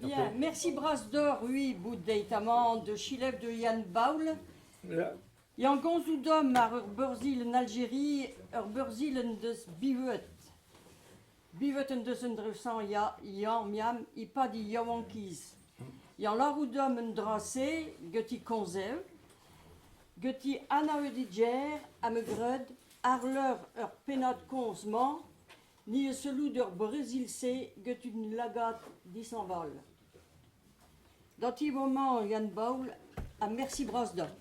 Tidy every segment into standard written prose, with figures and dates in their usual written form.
Bien, merci bras d'or, oui, bout deit amañ de Chilev de Yann Baul. Ya. Yann gomzoù dom ar ur beurzil en Algérie, ur beurzil en deus bivet. Bivet en deus un dresañ ya, yañ, miam, e-pad e yaouankiz. Yann lârout deomp un dra-se, ganti komzev, ganti anaouediger ha me gred àr leur ur pennad-komz-mañ, ni a sellout ur Brezil-se get un lagad dishañval. Ganti eo mañ Yann Baol ha mersi bras deoc'h.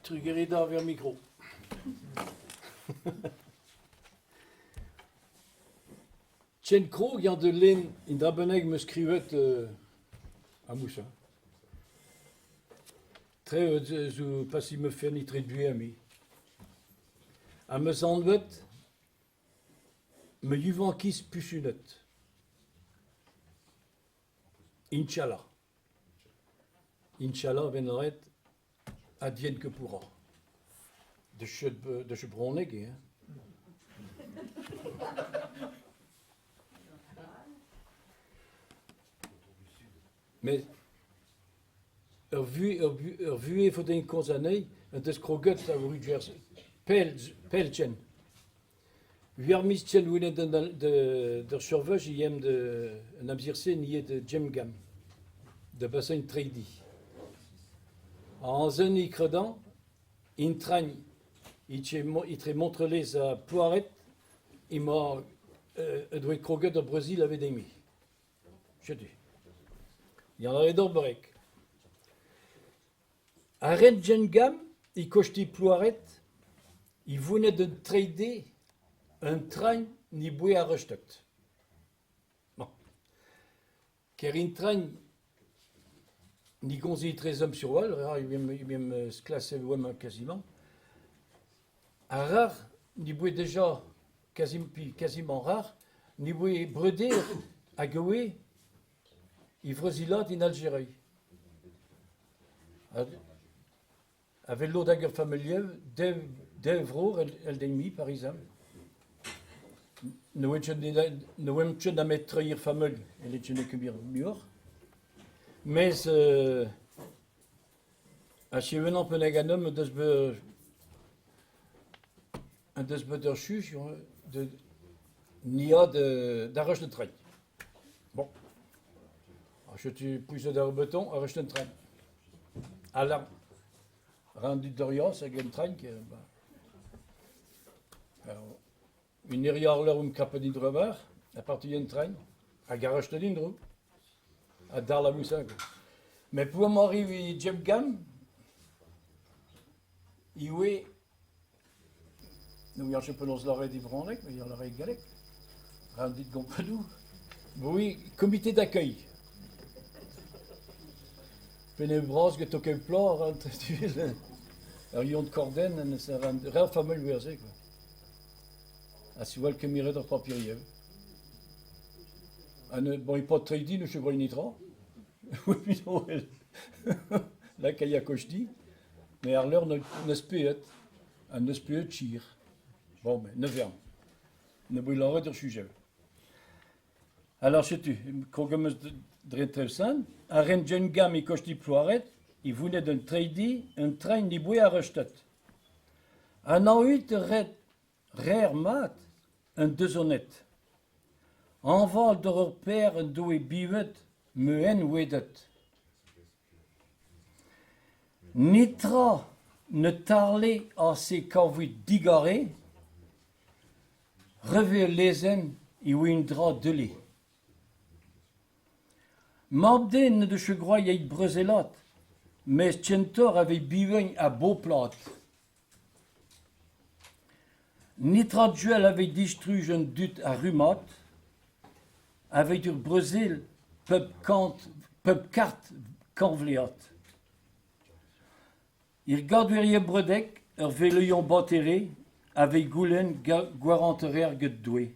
Trugarez deoc'h er mikro. Chen krog ya de lenn un dra bennak 'm eus skrivet a-mousa. Tre zo pasi ma fenn etre buan-me. Ha 'm eus anvet ma yaouankiz pusunet. Inch'Allah. Inch'Allah 'ven ret advienne que pourra. De chet bronneg eo hein. Met ur vuhez 'faot din komz anezhi en deus kroget a Rugers pell pell ken. Ur miz ken welet d'ur survej e yemp an amzer-se ni eo da Jemgam, da baseñ treidi. Añzen e kredan, intrañ etre Montrelez ha Plouared emañ doe kroget ur Brezil a vedemi. Setu. Yann a ret ober Ar red Jengam e koste Plouared e vonet un trede un train ne boe arrestet. Bon. Kerintren ni gomze etrezomp sur-holl, e vemp klaset oamp quasiment. Ar rar ne boe deja quasiment rar, ne boe breuder hag oe e Vreuzilad en Aljeria. Avel lod hag ur familh dev vro èl-demi par exemple. Ne oemp ket nemet treiñ er familh evel ket muioc'h. Mes ha sevenañ penn an homme deus bet en deus bet ur chuch de nia d'arrech de treiñ. Bon. Setu pouezet ar beton ar un tren. Alarm. Rendu d'Oriant hag un tren qui Alors, une eur leur um krapet d'indrever, a parti un tren, hag ar achetet indro. Ha dar la moussa. Mais pour m'arriver Jeb Gam, iwe Ne ouian ket penaos lâret e brezhoneg, met lâret e galleg. Ran dit gompredoù. Oui, comité d'accueil. Pene bras get tokev plat ur yon kordenn en ur familh werze quoi. Ha si wel kemeret ur papiriev. Ha ne, bon, e paotr treiñ din, je vois netra. Lakaat a kochdi. Mais ar leur n'eus peet, ha n'eus peet chir. Bon, mais ne vern. Ne voe lâret ur sujet. Alors setu, krog am eus dre Trevsan, ar ren Gam e kochdi Ploaret, e vonet un treidi, un train diboe ar Reusteut. An aout ret rer mat un deuzonet. Añval d'ur ur per un doe bivet me en wedet. Netra ne tarle ase kavout digarez, hervez al lezenn e oa un dra dle. Mab-den n'en deus ket gwraet evit brezelat, mes kentoc'h evit bevañ a-boplad. Netra gwell evit distruj an dud a rummad, evit ur brezel pep kant pep kart korvlead. Er gadorioù bredek, ur veleion batere a vez goulenn gwaranterer get Doue.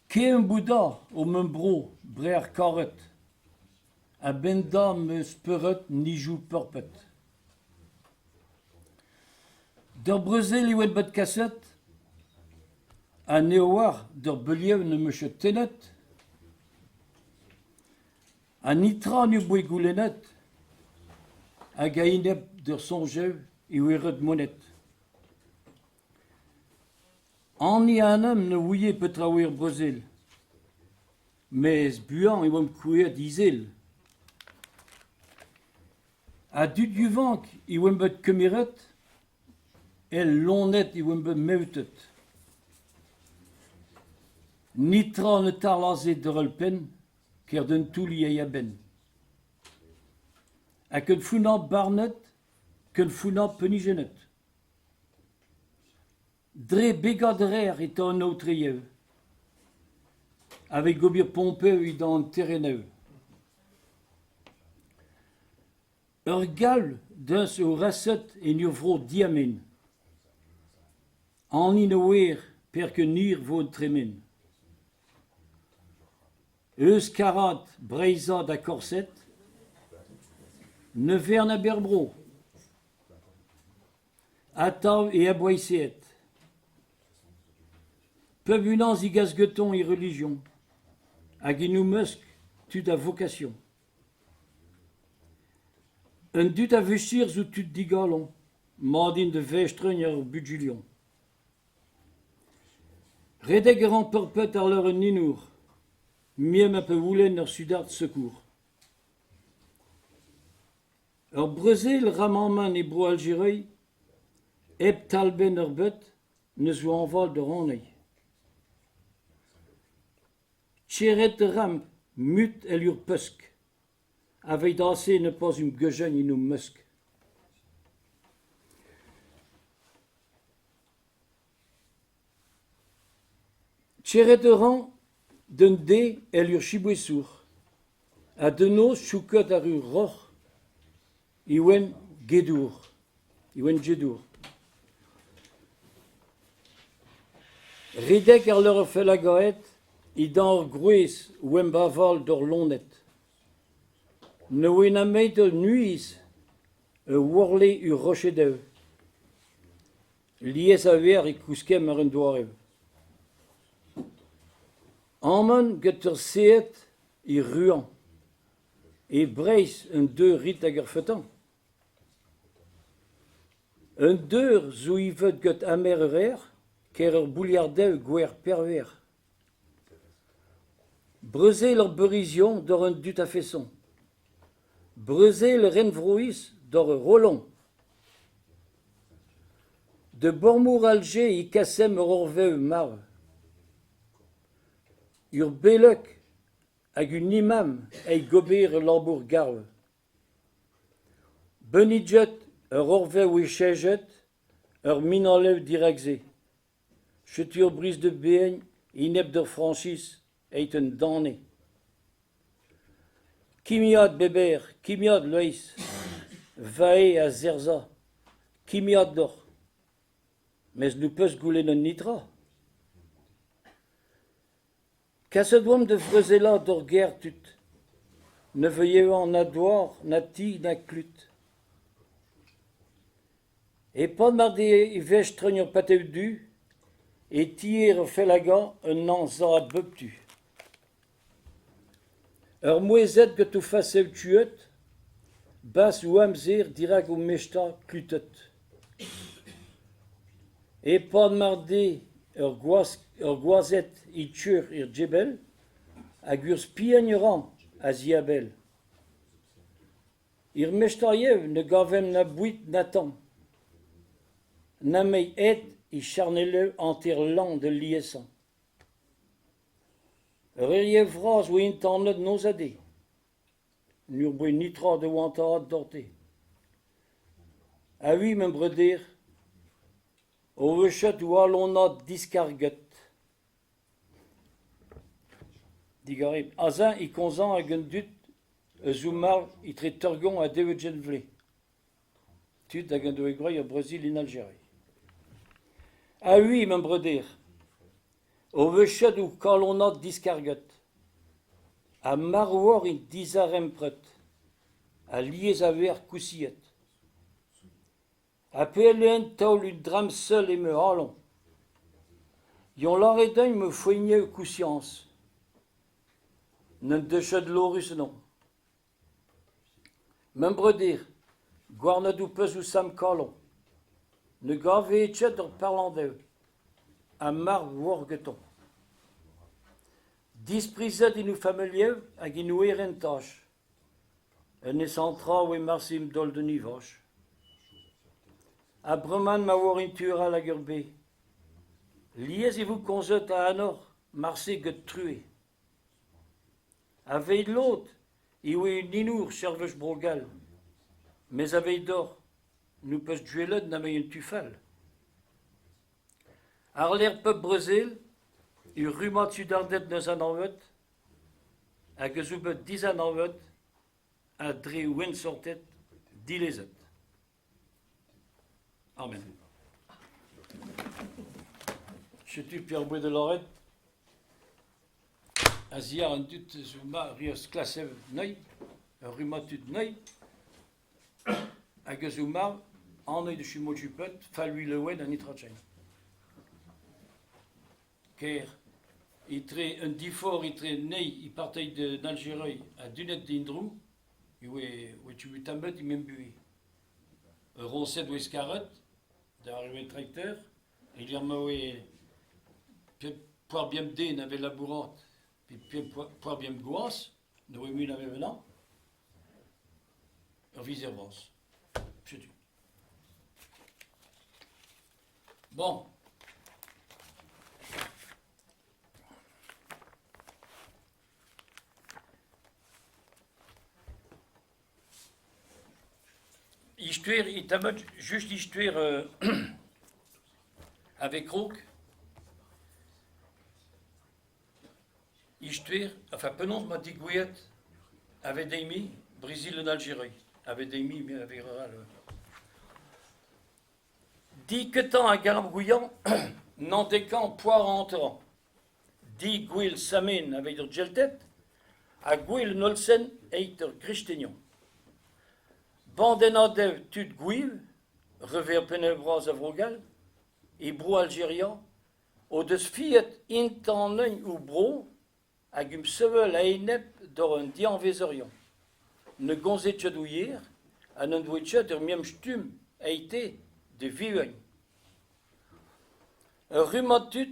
Kemm Bouddha o ma bro brec'h karet A-benn da 'm eus peuret nijoù peurpet. D'ur brezel e oan bet kaset ha neoazh d'ur belier n'em eus ket tennet. Ha netra n'eo bet goulennet hag a-enep d'ur soñjeù e oa ret monet. Hini anezho ne ouie petra oa er brezel. Mes buan e oamp kouezhet izel. Ha dud yaouank e oamp bet kemeret, el loened e oamp bet meutet. Netra ne tarzhe d'ur penn ker d'un toull e a-benn. Ha ken founañ barnet, ken founañ punijennet. Dre begad reer e ta an aotreioù a vez gober pompeù dindan an terrenoù. Ur Gall deus o reset en ur vro diamen. Hini ne oar perak un hir vo o tremen. Euskarad, Breizhad ha Korsed, ne vern a berzh bro. Atav eo aboueseet. Pep unan 'zigas gantañ e relijion hag en o mesk tud a vokasion. An dud a vicher zo tud digalon, mat int da vestr ar bugulion. Redek a ran perpet àr leur un inour, muioc'h ma pe c'houlenn ur soudard sekour. Ur brezel ramamañ e Bro-Aljeri, hep talbenn ebet, n'eus hañval da ranniñ. Tcherret a raimp mut èl ur pesk, aveit aze ne pozimp guejenn en o mesk. Tcherret a ran d'un deiz èl ur siboesour ha da noz chouket àr ur roc'h e oan gedour, e oan gedour. Redek àr leur ur fellagaed e-dan ur gwrez oamp aval d'hor loened. Ne oa nemet un nuizh, ur warle ur rochedeù. Lies a wech e kouskemp àr un doare. Amañ get ur sehed e Rouen. E Breizh un deur rit hag ur fetan. Un deur zo ivez get amer ur aer, kêr ur bouilhardev gwer perver. Brezel ur beurizion doc'h an dud a-feson. Brezel ur henvroiz doc'h ur Roland. Da Bormour Alger e kasemp ur orvev marv. Ur beleg hag un imam evit gober ul labour garv. Benniget ur orvev echejet, ur minalev dirak-se. Setu ur briz da baeañ enep d'ur frañsiz evit un dane. Kimiad Beber, kimiad Loeiz, Vae ha Zerza, kimiad deoc'h. Mes n'ho peus goulennet netra. Kaset oamp da vrezelañ d'hor gêr tud. Ne veilhevan na douar, na ti, na klud. E-pad mard eo e vestr ur patev du e tier o fellagañ un añsañ a bep tu. Ur mouezh gant o fasev tuet, bas o amzer dirak o mestañ kuitaet. E-pad mard eo ur gwazed e teu er Djebel hag ur spierñ a ran a-ziabell. Er mestrariev ne gavemp na boued na tamm, nemet ed e charnelloù hanter-leun d'al liesañ. Ur revr vras oa entanet noz-ha-deiz. N'hor boa netra da oantaat doc'hte. Ha c'hwi, ma breudeur, o vechet ho alonad diskarget. Digarez, aze e komzan ag an dud eus o marv etre Torgon ha Devedjen vloaz. Tud hag en doe gwraet ar brezel en Aljeri. Ha c'hwi, ma breudeur, o vechet ho kalonad diskarget, ha marv oc'h en dizarempred, alies a vec'h kousiet. Ha p'eo un taol un dramm seul eo ma c'halon. Eñ lâret din ma foenioù koustiañs. N'en deus ket lorus anezhañ. Ma'm breudeur, gouarnet ho peus ouzh Sam Kalon. Ne gave ket ur parlandev ha marv oar gantañ. Disprizet int o familhoù hag int o erentaj. Un nesañ tra oa marse em daol d'un evaj. Ha bremañ ma oar en tu arall ag ur bez. Lies e vo komzet a enor marse gant truez. Aveit lod e oa un inour servij Bro-Gall, mes aveidoc'h n'ho peus gwelet nemet un tu fall. Àr-lerc'h pep brezel ur rummad soudarded 'neus anavet hag a zo bet dizanavet ha dre ouenn-sorted dilezet. Amen. Setu Pierre Bouet de Lorette a-ziàr an dud zo ma reas klasev anezhi, ur rummad tud anezhi, hag a zo marv anv de Chimojupet, Falluy Lewen ha Nitrogen. Kêr. Etre un diforc'h etre anezhi e partei d'Aljeria ha Dunet d'Indrou e oe tu tamet e mem buhez. Ur roñsed oe skaret da arruet trakteur e-lec'h ma oe pep poar bemp den a vez labourat pe pep poar bemp gwaz ne oe mui na vevennañ. Ur vizer vras. Setu. Bon. Istuer, tamat just istuer avec krog. Istuer, enfin penaos 'ma degouezhet avec Amy, Brazil en Algérie. Avec Amy, mais avec Diketañ a Galamgouiañ n'andekañ poar hanter. Di gwel Samen aveit ur Gelted ha gwel an Olsen eit ur gristenion. Bandennadev tud gwiv, rever pennoù-bras a Vro-Gall, e Bro-Aljeria, o deus fiet intañeñ o bro hag em sevel a-enep d'hor un dianvezerion. Ne gomze ket o yer ha n'en doe ket ur memes stumm eite da vevañ. Ur rummad tud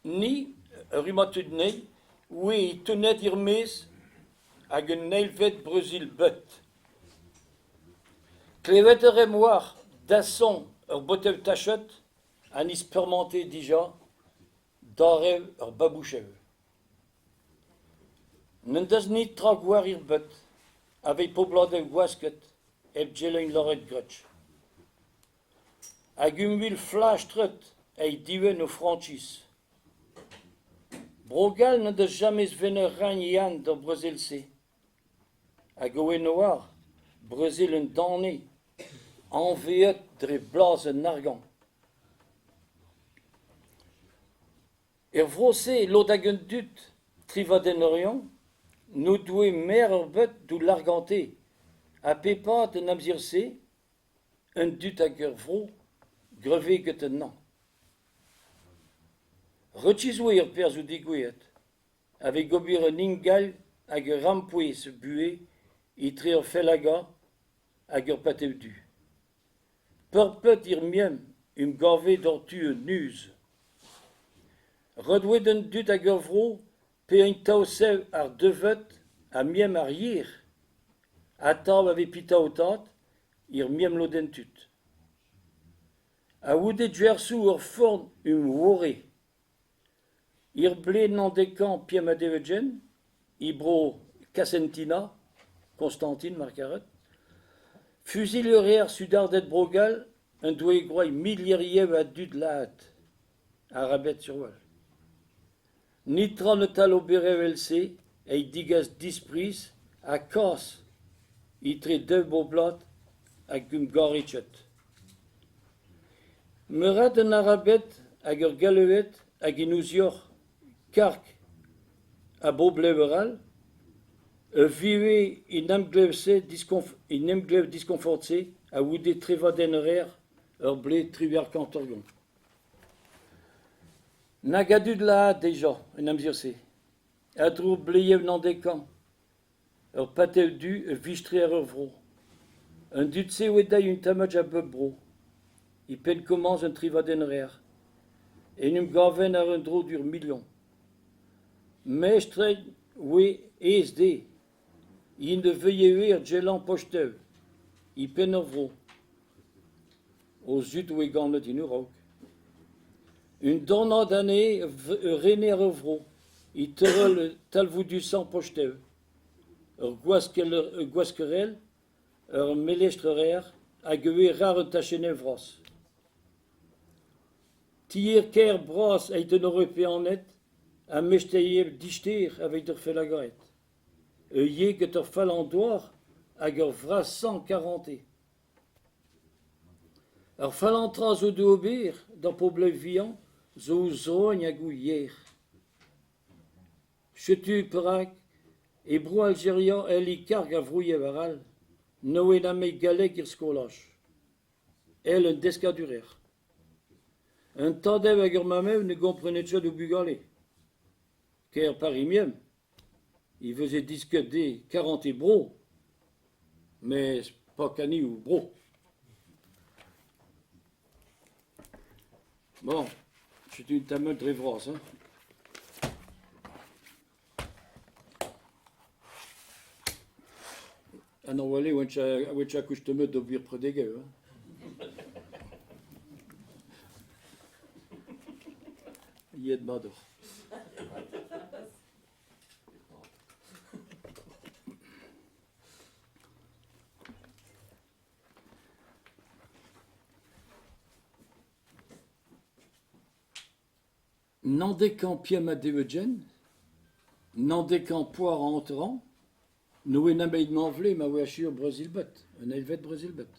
ni, ur rummad tud anezhi, oa e tennet er-maez hag un eilvet brezel bed. Klevet a raemp war dasson ur botev tachet ha ni spurmante dija darev ur babouchev. N'en deus netra gwar ebet aveit pobladev gwasket hep gellout lâret gwech. Hag umvil flastret eo dibenn o frankiz. Bro-Gall n'en deus james vennet reiñ e anv d'ar brezel-se. Hag oe noar, brezel un dane, anveet dre blas un argant. Er vro-se lod ag an dud trivadennerion n'o doe maer ebet d'o largante ha pepad en amzer-se an dud ag ur vro greve get un naon. Retis oa ar perzh zo degouezhet aveit ober un ingal hag ur rampouezh buhez etre ur fellaga hag ur patev du. Peurpet er mien em gave doc'htu un uz. Ret oa d'an dud ag ur vro pe un taosev àr devet ha miem ar yer. Atav a vez pitaotat er miem lodenn tud. A-c'houde gwerzoù ur forn em worre. Er blez naontek-kañ Pied-Madevegen, e bro Kasentina, Constantine mar karet, fuzuilh a reer soudarded Bro-Gall en doe gwraet milierioù a dud lazhet, Arabed sur-walc'h. Netra ne tal ober evel-se evit degas dispriz ha kas etre daou boblad hag emgaret. Meurat an Arabed hag ur Gallowed hag en ouzioc'h karg a bobl all e veve en emglev-se en emglev diskonfort-se a-c'houde trevadenner ur blez triwec'h kant Nag a dud lazhet dija en amzer-se, a-dro bleiev Nandekañ. Ur patev du a vistre àr ur vro. An dud-se oa dezhe un tammad a bep bro. E penn komañs an trevadenner en em gavent àr un dro d'ur milion. Mestr oa aes dezhe. Int a veilhe ivez ar gellañ postev, e penn ar vro. O zud oa ganet en o raok. Un dornad anezhe a rene ar vro, e teurel talvoudusañ postev. Ur gwaskerell, ur melestrerer hag ivez rar un tachennel vras. Tier-kêr bras evit an Europeaned ha mestreriezh dister evit ar fellagaed. Ur yezh get ur fallañ douar hag ur vrasañ karantez. Ar fallañ tra zo d'ober d'ar pobloù vihan zo o zroiñ hag o yer. Setu perak e Bro-Aljeria èl e karg a vroioù arall ne oa nemet galleg er skolaj, èl un deskadurer. Un tad-ev hag ur mamm-ev ne gomprenet ket o bugale. Kêr Paris-Miem e veze disket dezhe karantez bro, mes pas kanioù bro. Bon, setu un tamm dre vras hein. An wale oant akustumet d'ober predegeù hein. Yet mat oc'h. N'en-dekañ piv ma devedjen, n'en-dekañ poar hanteran, ne oa nemet mañvle ma oa achu ar Brezel-bed, an eilvet Brezel-bed.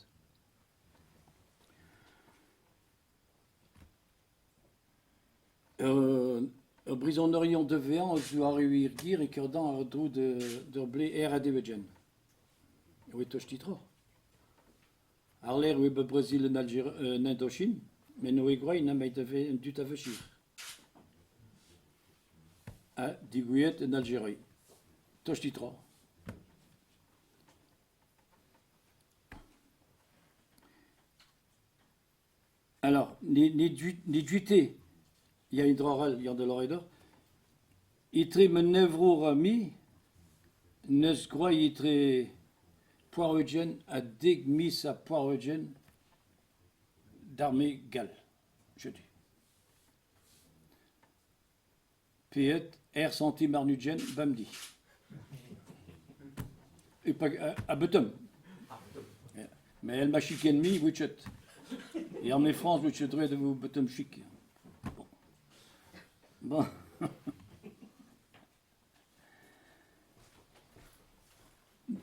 Ur brizonerion devezhañ eus doare wir gir e kerdañ àr-dro d'ur blez aer ha devedjen. E oa tost-ditra. Àr-lerc'h e oa bet brezel en en Indochine, met ne oa gwraet nemet an dud a Vechir. Ha degouezhet en Aljeria. Tost-ditra. Alors, ne duite, ya un dra all, Yann de Lorraine, etre ma nevrour ha me, n'eus gwraet etre pevar-ugent ha dek miz ha pevar-ugent d'arme gall, setu. Paeet er santim warn-ugent bemdez. A betum. Mais elle m'a chiqué ennemi, Witchet. Et armée France, Witchet de vous betum chic. Bon.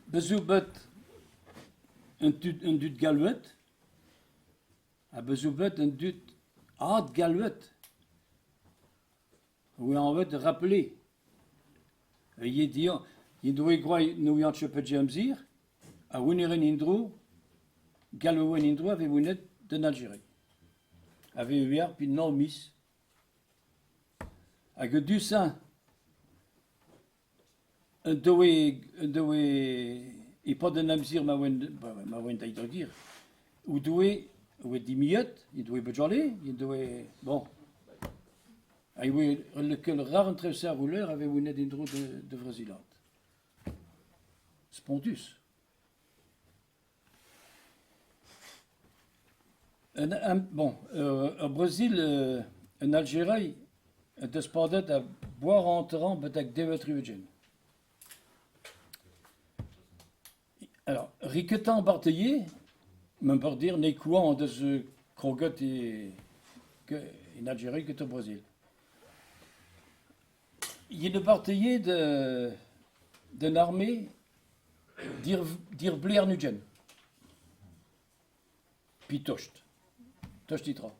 Bezout bet un dud galvet Ha bez zo bet an dud adgalvet oa anvet rappelé. Yen doe gwraet ne ouian ket petra amzer, ha ouneren en-dro, galv e oan en-dro a vez ounnet d'an Aljeria. A vez ur pe nav miz. Hag du-se Un doue e-pad an amzer ma oant aet d'ar gêr, o doe oa dimiet, he doe bugale, he doe bon. Ha e oa lekel rar an traoù-se ar rouleur a vez goulennet en-dro da Vrezilat. Spontus. Bon, ur Brazil, en Aljeria, deus padet a boar hanteran betek devet tri-ugent. Alors, riketañ Bartelier, ma peurt dir ne kouañ deus kroget en Aljeria get ar Brazil. Yen Bartelier d'un arme dir Blearn-ugent. Pi tost. Tost ditra.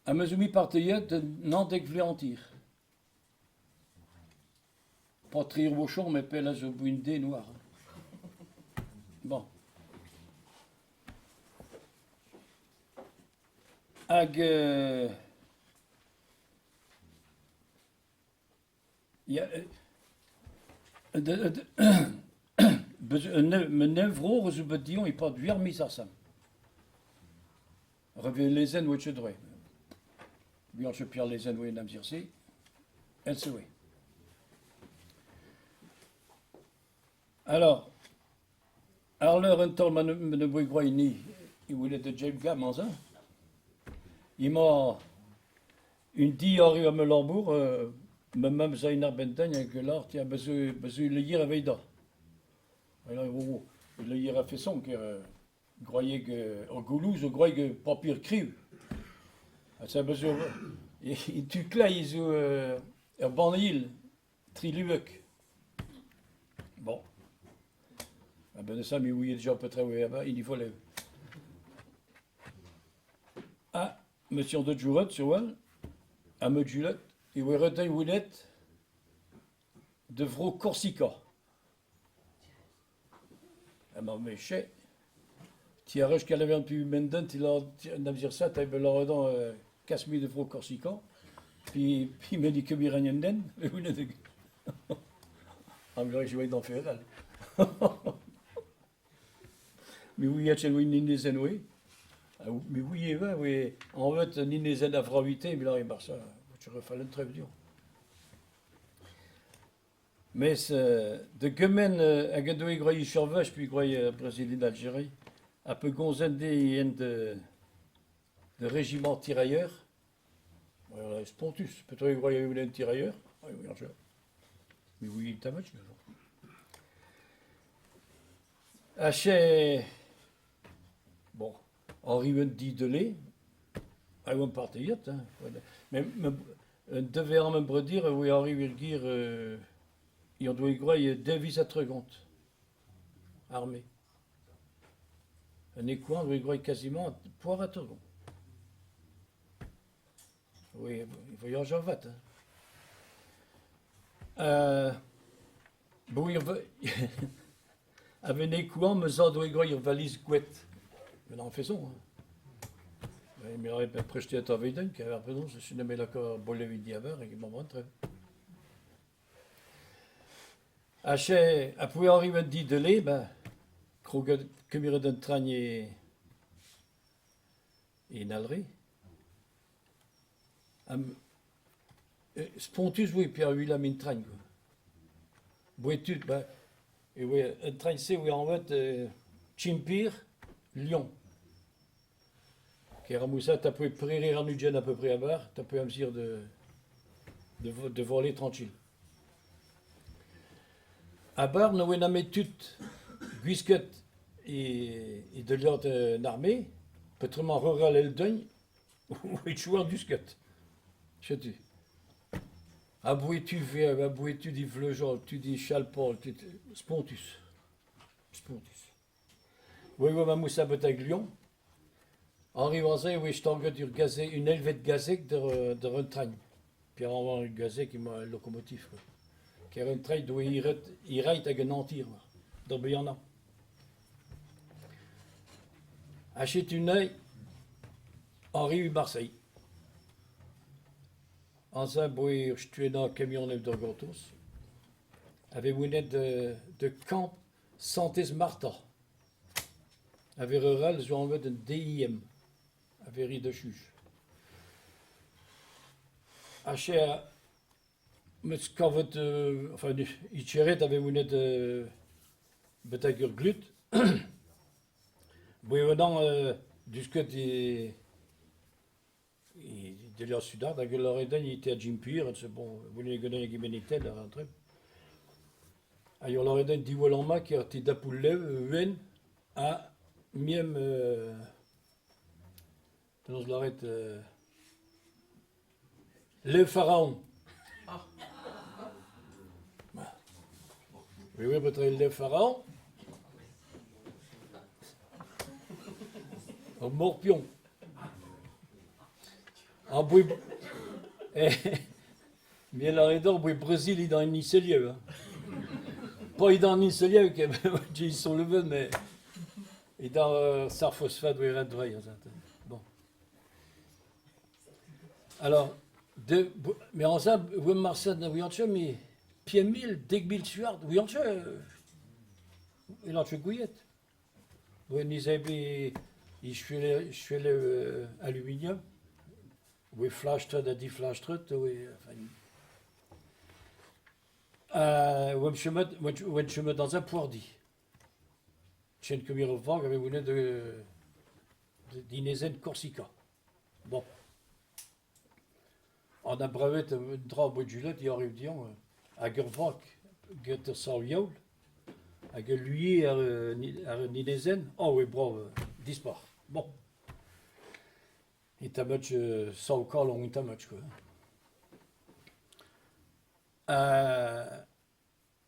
Ha 'm eus mui parteiet naontek vloaz hanter. Pas tre eo o chom met pell a zo un den war. Bon. Hag ya. Un evrour a zo bet dezhañ e-pad ur miz ar sam. Revez lezenn oa ket dre. Buan Pierre lezenn oa en amzer-se, elle oe. Alors, ar leur un taol ma ne voe gwraet ni e welet da James Gam aze. Emañ un di arru am labour, ma mamm zo en arbenn hag lâr tiens bezo lehier aveit Alors, lehier a façon ker gwraeg ur gouloù zo gwraeg paper kriv. Ha ça bezo e tu kleiz zo ur banniel triliwek. Bon. A-benn ça me ouie déjà petra oa emañ hini folle. Ah, monsieur de Jouret, sur wel, ha ma Julet, e oa ret dezhi welet de vro Korsika. Emañ me che. Ti a rech kalever pu menden ti an amzer-se ta bet lâret kas me de vro Korsika. Pi pi me di ket an den, e oun Am je oa d'an feral. Me ouie ket oa un enezenn oe. Me ouie ivez oe anvet un enezenn a vravite evit lâret e-barzh tu refallen trev dezhañ. Mes da gement hag en doe gwraet Chervech puis gwraet Brazil Algérie ha pe gomzent dezhi en de régiment tirailleur spontus petra eo gwraet un tirailleur Me ouie tamatch Ha che bon Henri un Didelé a oan partiet hein met un devezh am bredir e voe arri ur gir en doe gwraet devezh ha 30 arme. Un ekoañ a voe gwraet quasiment poar ha 30. Oui, voyage avat hein. Bon, a-benn ekoañ ma zad oa gwraet ur valiz gouet. Met en faison hein. Me aurait bet prestet avedenn keñver penaos je nemet lakaat bolev diaber hag emañ an traoù. Ha che ha p'oe arrivet di dele, ben kroget kemeret un train e en Alre. Spontus 'voe peurvuiañ min train kwa. Boe tud ben e voe un train-se e voe anvet Tchimpir Lyon. Keramousa t'as poe prerir an ugent à peu près a-barh, t'as poe amzer de de voler tranquille. A-barh ne oe nemet tud gwisket e deuliad an arme, peotramant rural èl-deun, oe chouar gwisket. Setu. Aboe tu vev, aboe tu divleujal, tu dichalpal, tu spontus. Spontus. Oe oa ma mousa betek Lyon. Arriv aze e oe stanket ur gazeg, un eilvet gazeg d'ur un train. Perak ur gazeg emañ ul lokomotiv quoi. Ker un train doe hiret hirrait hag un hanter d'ur bihanañ. Ha setu neuze arriv Marseille. Aze 'boe ur stuenañ kamionet d'ur gortoz. A vez gwelet de kamp Santez Marta. A vez ur all zo anvet un DIM, a vez ret da chuch. Ha cher 'meus kavet enfin itcheret a vez gwelet betek ur glud. Boevenañ dusket e deliañ soudard hag ul loredenn e te a Jim-Pir, bon, goulenn ganin gemenn ar traoù. Ha ur loredenn diwall amañ ker te dapoù lev wenn ha miem penaos lâret lev Faraon. Oui, oui, petra eo lev Faraon? Ur morpion. Ar boe Me a lâre deoc'h boe Brazil edan an Izelioù hein. Pas edan an Izelioù ket ils sont le mais edan ar fosfat oe ret dreiñ Bon. Alors, de, mais en ça, voe marset na ouian ket, mais. 5 000, 10 000 suard, ouian ket, e ket gouiet. Oa ni zebre e chuele aluminium, oa flastret ha diflastret, oa enfin... Oamp chomet, oant chomet dans un poardi. Chen kemer ur vag a vez gwelet d'enezenn Korsika. Bon. An abravet un dra bout Juliette, il arrive diañ hag ur vag get ur sav-heol hag ul luier ar un enezenn, oh oe brav, dispar. Bon. Int a-much sav-kalon int a-much quoi.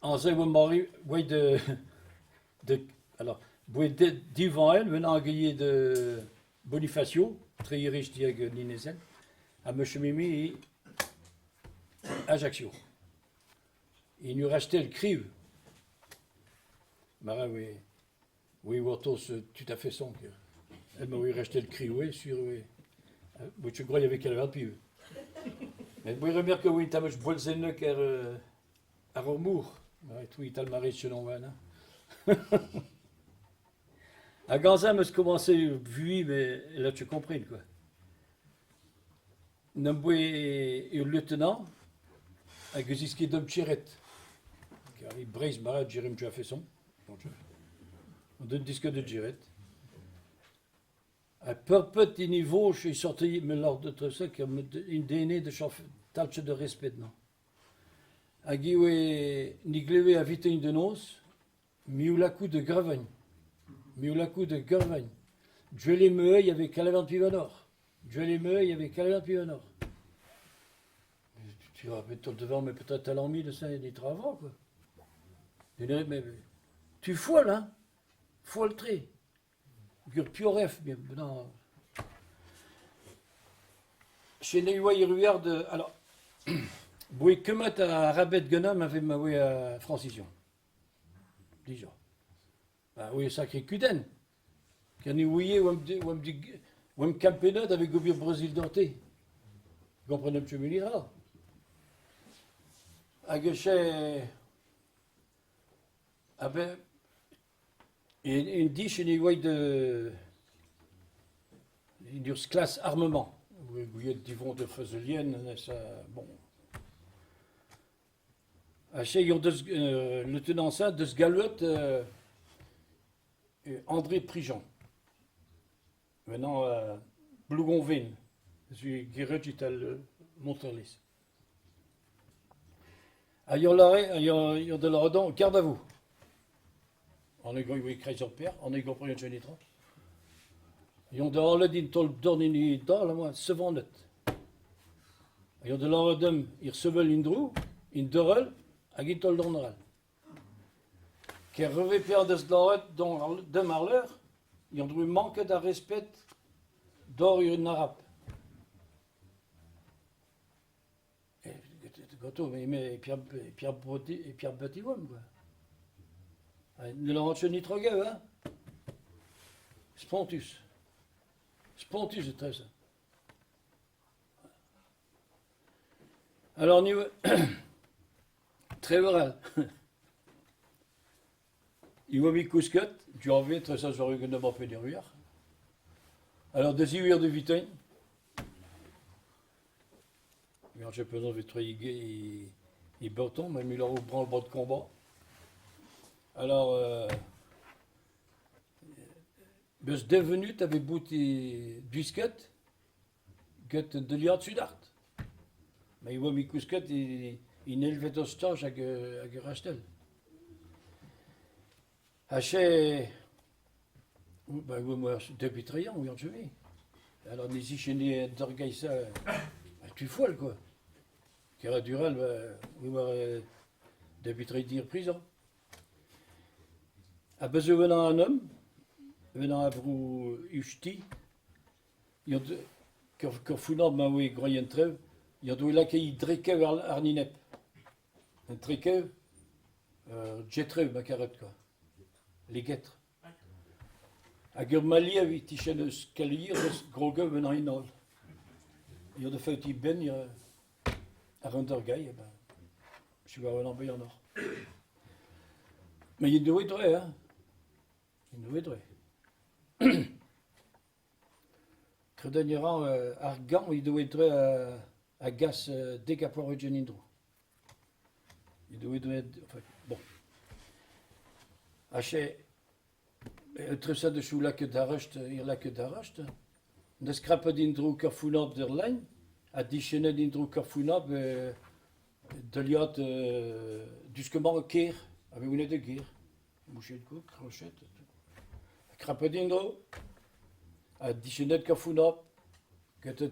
Aze oa mari oa de alors boe div-vaen venant hag ivez de Bonifacio, tre-Irish diag un enezenn, ha ma chomeme e Ajaccio. En ur acheter kriv. Mara oe oe gortoz tout à fait sonk. Ma oe rachetet kriv oe sur oe. Bout je groy avec el piv. Met boe remerk oe tamm bolzennek er Ar ur mor, e tal ma rez selon hein. Hag aze 'm eus komañset vuiñ mais là tu comprends quoi. N'am boa ul letenant hag eus ket deomp tcheret. Kar e Breizh ma Jérémy tu as fait son. On donne disque de Tcheret. Ha peurpet hini voch e sorti me lâr de ça un dene de talchet de respect non. Hag ivez ni gleve a-vitin da noz, me ho lakaout da Gravagn, me ho lakaout da Gravagn. Gwell eo ma eo avec Kalavern Pivanor, gwell eo ma eo avec Kalavern Pivanor. Tu vas peut-être devant mais peut-être à l'ennui de ça des travaux quoi. Mais tu folle hein, folle-tre. Ur pioref non. Chez oa erruer de alors boe kemmet a rabet ganeomp a vez ma oa Frañsizion dija. Ba oa sacré kudenn. Ken e ouie oamp kampennet avec ober Brazil dorte. Komprenemp ket mui ra. Hag e che a-benn Un dich ne oa de en ur klas armement. Gouiet divont de feuzelien, ça, bon. Ha se deus lieutenant ça deus galvet André Prigent. Maintenant Plougonven, zu Geregital Monterlis. Ha ur lâre, ur de lâret garde à vous. An e goñ kreiz ur per, an e goñ netra. Yon da allet in taol dorn in e dal amañ sevanet. Yon da lâret deomp ir sevel in-dro, in deurel hag in taol dorn all. Ker reve per deus lâret deomp ar leur, yon droe manket a respet d'or un arab. Ganto, mais Pierre Pierre Batiwam, quoi. Ne lâran ket netra gav, hein. Spontus. Spontus eo tre ça. Alors ni Trevor e oa bet kousket, du tre ça zo ugent amañ peder eur. Alors da ziv eur da vitin, J'ai besoin de e breton, mais il leur branle-bas de combat. Alors, beus devenu t'avais bout disket get de liad sudart. Mais oa mi kousket in elvet ur staj hag hag ur rastel. Ha che ben moi depuis Trian, ouian chevet. Alors ne zichene d'orgaisa tu folle quoi. Keradurel, ben, depuis dire prison. Ha bez' eo venant an homme, venant a vro Usti, ur ma oe gwraet trev, ya doe lakaet drekev ar ninep. Un trekev, jetrev ma karet quoi. Les guêtres. Hag ur malier evit tichen eus kalier eus grogev venant en holl. Ya da faot benn ya ar an d'ar gai, ben, Setu war un bihanoc'h. Met int doe dre, hein. Int doe dre. Kredenniñ a ra ar gañv he doe dre a gas dek ha pevar-ugent en-dro. He doe dre enfin bon. Ha che etrese deus lakaet da rust, ir lakaet da rust. Neus krapet en-dro Kerfounab d'ur lein ha dichennet en-dro Kerfounab deuliad diouzh kêr, a vez gwelet e gêr. Mouchet kouk, krochet. Krapet en-dro ha dichennet Kerfounab get un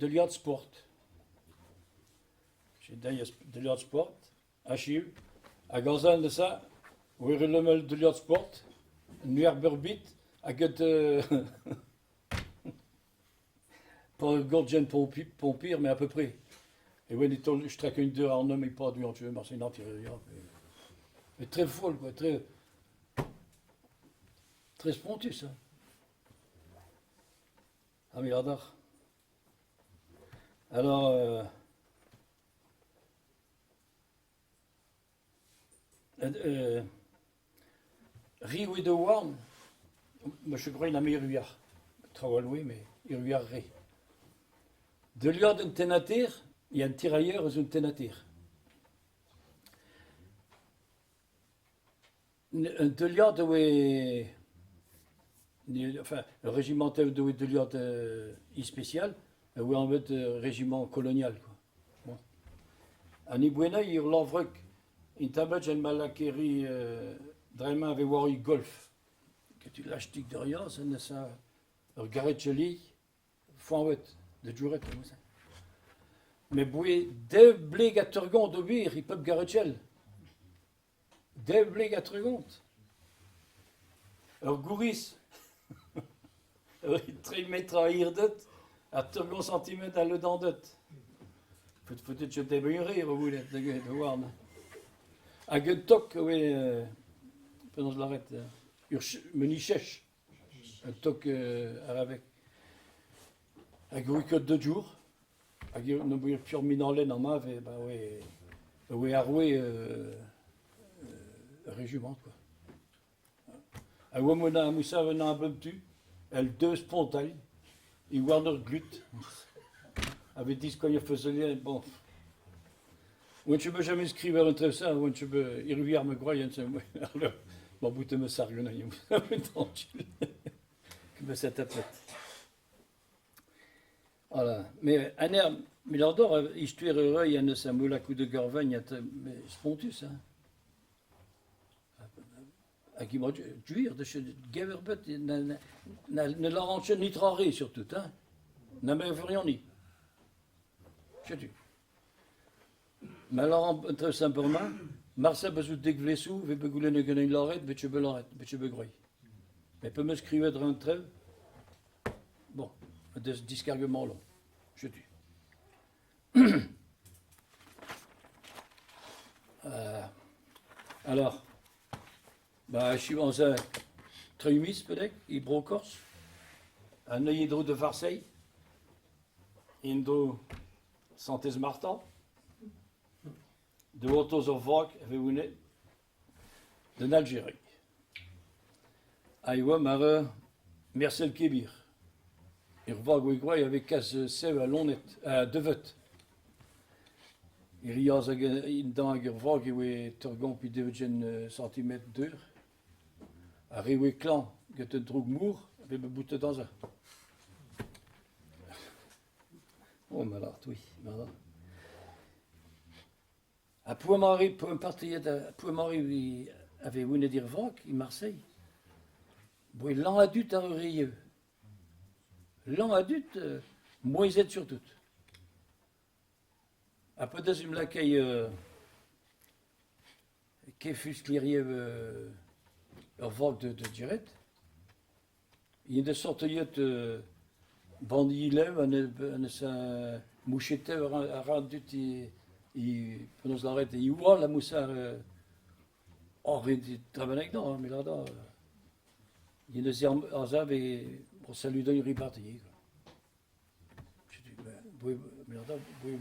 deuliad sport. Deuliad sport. Achiv. Hag añsañ neuze, oer lemel deuliad sport, nuer beurbit, hag get pas gorgenn pompier, mais à peu près. E oen e taol strak un deur àrnomp e-pad unan tu marse un ya. Mais très folle quoi, très très spontus. Hein. Ah mais adar. Alors Riv eo daouarn, ma je crois na me ruiac'h. Traoù all oe, met ruiac'h re. Deuliad un tennater, ya un tirailleur eus un tennater. Un deuliad a oe enfin, ur rejimant a oe deuliad ispisial, a oe anvet rejimant colonial quoi. Bon. An Ibuena ur Lanvreg intabet en ma lakeri dre-mañ e vez war golf. Get ul lachtig derrière, ça ur garetcheli foañvet da jouret neuze. Met boe dev bleg ha teurgont d'ober e pep garetchell. Dev bleg ha 30. Ur gouriz tri metr a hirded ha 30 santimetr a ledanded. Peut-être je debriñ re o welet da houarn. Hag un tok e oe penaos lâret ur meni-chech. Un tok arabek. Hag e oe ket deux jours. Hag eo n'am boa piv minalenn amañ e ba oe oe arroue ur rejumant quoi. Hag oa mont a sav un a bep tu, el deus spontailh, e oan ur glut. Avait diskoign ur feuzelier, bon. Oan ket bet jamais skriver un trev-se, oan ket bet irvi ar ma gwraien, ma bout ma sargon tranquille. Que ça tapet. Voilà. Mais aner, Milordor, istuer ur en eus un coup de gorvagn spontus, hein. Hag emañ gwir gever bet ne lâran ket netra re surtout, hein. Na me wirioni. Setu. Ma lâran un traoù simplement, marse bezout dek vlesoù 've bet goulennet ganin lâret, bet ket bet lâret, bet ket bet gwraet. Met pa 'm eus skrivet un traoù, bon, deus diskarget long. Setu. Alors, bah, achiv amzer tri miz peut-être, e Bro-Kors, an eil dro da Varseilh, en-dro Santez-Martin, de otoz ur vag e vez goulennet d'an Algérie. Ha e oa mar Marcel Kebir. Ur vag oa gwraet a vez kas sev a loened, a devet. E riaz hag indan hag ur vag e oa torgomp he devet santimetr deur. Ar re oa klañv get un droug-mor a vez bet boutet aze. Oh, ma lâret, oui, ma lâret. Ha Plouemarie, partiet Plouemarie a vez goulennet er vag e Marseille. Boe lañ a dud ar ivez. Lañ a dud, mouezhet surtout. Ha peut-être em lakay keflusklerier ur vag de diret. Int deus sortiet bannielev ha neus mouchetev a ra an dud penaos lâret e oa la mousar hor tremenek da met da int deus ar sav e bon saludañ riparti quoi. Setu boe met da boe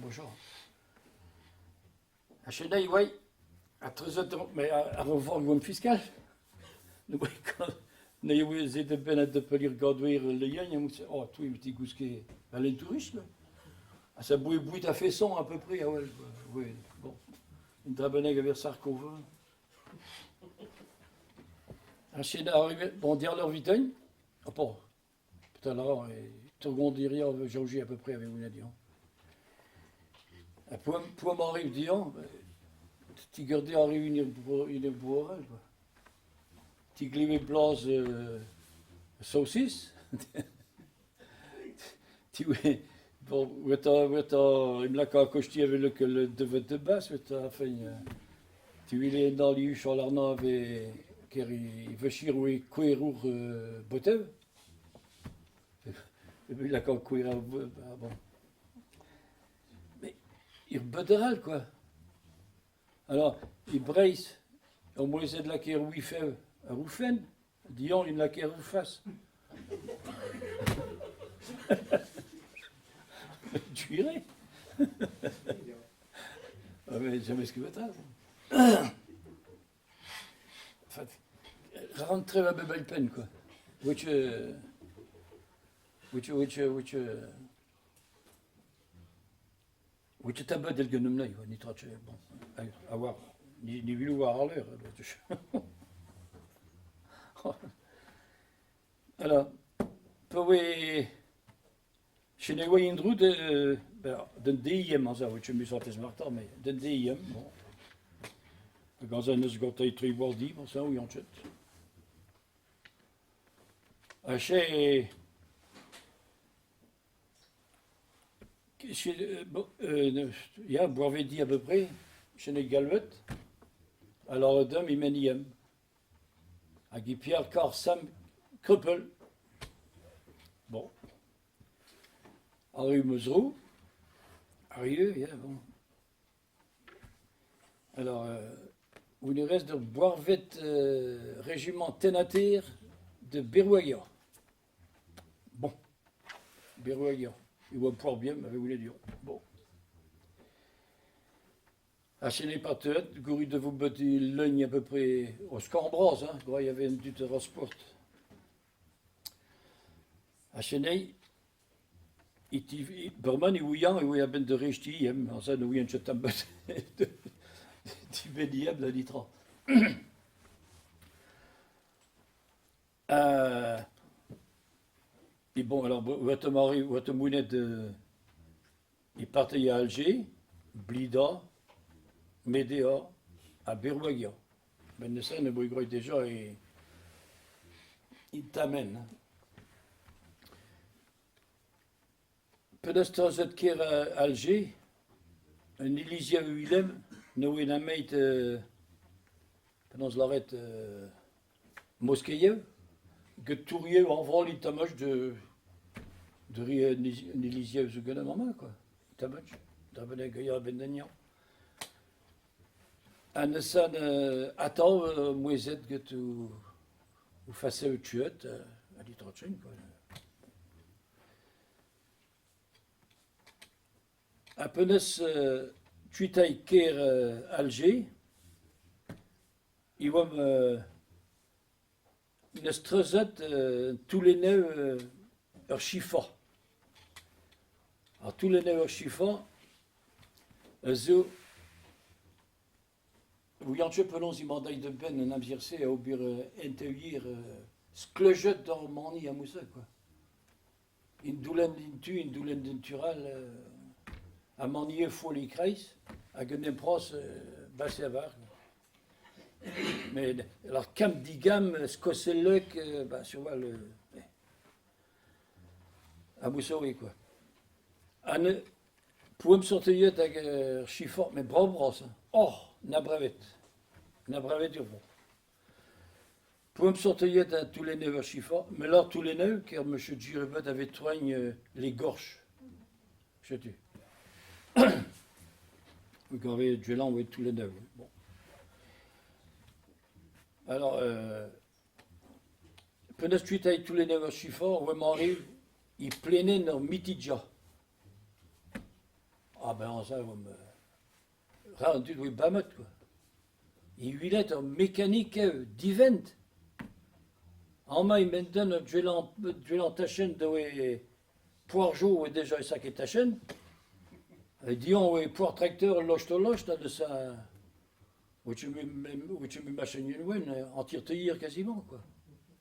Ha sed oa ha treuzet mais ar vorgouenn fiskal. Ne oa ne oa zet benn de pelir gadouer le yen, oh, tout il gouske à l'intourisme. Ah, ça bouille bouille à façon à peu près, ah ouais, ouais, bon. Un dra bennak a ver Sarkov. Ha sed arrivet, bon, dir leur vitegn, ah bon, Tout à l'heure, Tourgondiria Jaoji à peu près avait voulu dire. Ha poa m'arrive diañ, ti garde arrive une bourrel, quoi. Ti gleve blaz saucisse. Ti bon, oa em laka kosti avec le devet de bas, oa enfin, ti wile en dal iuch al arnav e ker i vechir oe kouerour botev. E laka kouer bon. Mais ir beuderel, quoi. Alors, e Breizh, ur mouezhet lakaer ouifev ar oufenn, diañ in lakaer oufas. Tu irais? Ah mais jamais ce que Enfin, rentrer ma bebel penn, quoi. Which, which, which, which, which tabet el genomp nei, nitra bon, a war, ni, ni vilou war ar leur. Alors, pa oe Chez ne oa en-dro d'un DIM aze, oa ket mui Martin, mais d'un DIM, bon. Hag aze neus gantañ tri bloaz di, bon, ça, ouian ket. Ha che... Che, bon, ya, boarvedi à peu près, chez ne galvet, alors dam e IM. Hag e Pierre Karsam Kreupel. Bon. Arru ma zro, arru ya, bon. Alors, on e rez d'ur boarvet rejimant tennater de Berrouailha. Bon, Berrouailha. E oa poar bien, ma voulait dire. Bon. Ha se n'eo pas teuet, gourrit da vo bet leugn à peu près o skorn bras, hein, quoi, il y avait un dud a sport. Ha se n'eo, bremañ e ouian e oa a-benn da rejti em, aze ne ouien ket tamm bet dibenn da ditra. Et bon, alors, oa mounet e parti à Alger, Blida, Medea ha Berrouagia. Ben neuze ne voe graet deja e, e tamen. Penaos treuzet kêr Alger, un iliziad Willem ne oa nemet penaos lâret moskeioù get tourioù añval tamach de de un iliziad zo ganeomp amañ quoi tamach da benn ya a-benn da niañ. Ha neuze atav mouezhet get o faseoù tuet ha dit quoi. Ha penaos kuitaet kêr Alger e oamp neus treuzet toulennoù ur chifañ. Ar toulennoù ur chifañ a zo Ouian ket penaos emañ deuet da benn an amzer-se a ober enteurier skleujet d'hor mani amzer quoi. Un doulenn d'un tu, un doulenn d'un tu all, ha mani foll e-kreiz, hag un emproz base a-var. Mais alors kamm-digamm, skosellek, bah sur le a-bouez quoi. Ha ne Poemp sortiet hag ur chifor, met brav-bras hein. Oh, na brevet! Na brevet eo vro. Poemp sortiet ha toulennev ur chifor, met lâr toulennev ker monsieur Giribet avait troign les gorges. Setu. Gave Duelan oe toulennev. Bon. Alors, penaos kuitaet toulennev ur chifor, oe m'arriv, e plenen ur mitidja. Ah ben ça, Ra an dud oe bamet quoi. E welet ur mekanik eo divent. Amañ emañ den ur duellañ tachenn da oe Poarjo oe deja e saket tachenn. Diañ oe poar trakteur lost-lost ha deus oe ket mui machenn wenn entier-teir quasiment quoi.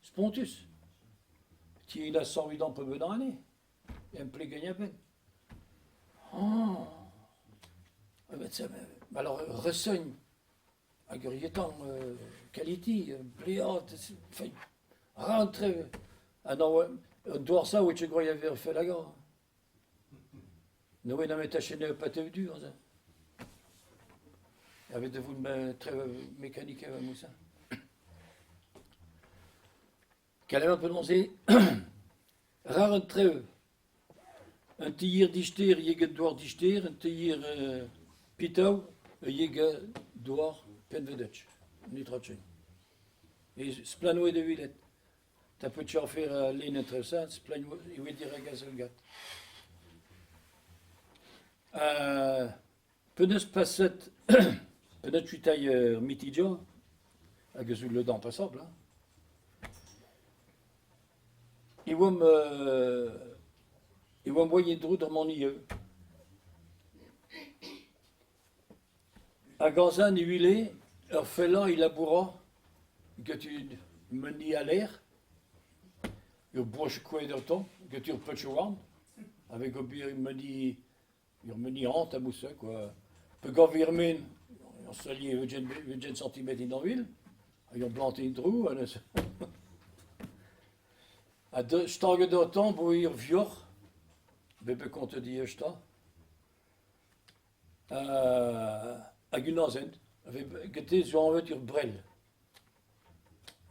Spontus. Ti a 108 ans pe benane. Emplegañ a-benn. Oh Alors resegn hag ur yetañ qualité, blead, enfin, rentre ha an douar-sav e teu a ver fellagañ. Ne oa nemet tachennoù patev du aze. Avec de vout trev mekanik moussa. Kalema penaos eo rar an traoù. Un tier dister eget douar dister, un tier pitav eget douar penvedec, netra ken. E splann-oe da welet. Tapet afer lenn an traoù-se, splann e oe dirak a-zeugad. Penaos paset penaos kuitailh ur mitidio hag eus ul lodenn pasabl hein. E oamp e oamp moaien dro d'ar manieu. Hag añsañ e wele ur fellañ e labourañ get un meni a l'air, ur broch koad gantañ, get ur peutz-houarn, avec ober un meni Ur meni ant a-bouez quoi. Pegañ er men, ur solier ugent centimetr en vil, hag ur blantenn dro ha neuze. Ha staget gantañ 'bo ur vioc'h, bet bet kontet ivez 'ta. Hag un azen, gete zo anvet ur brell.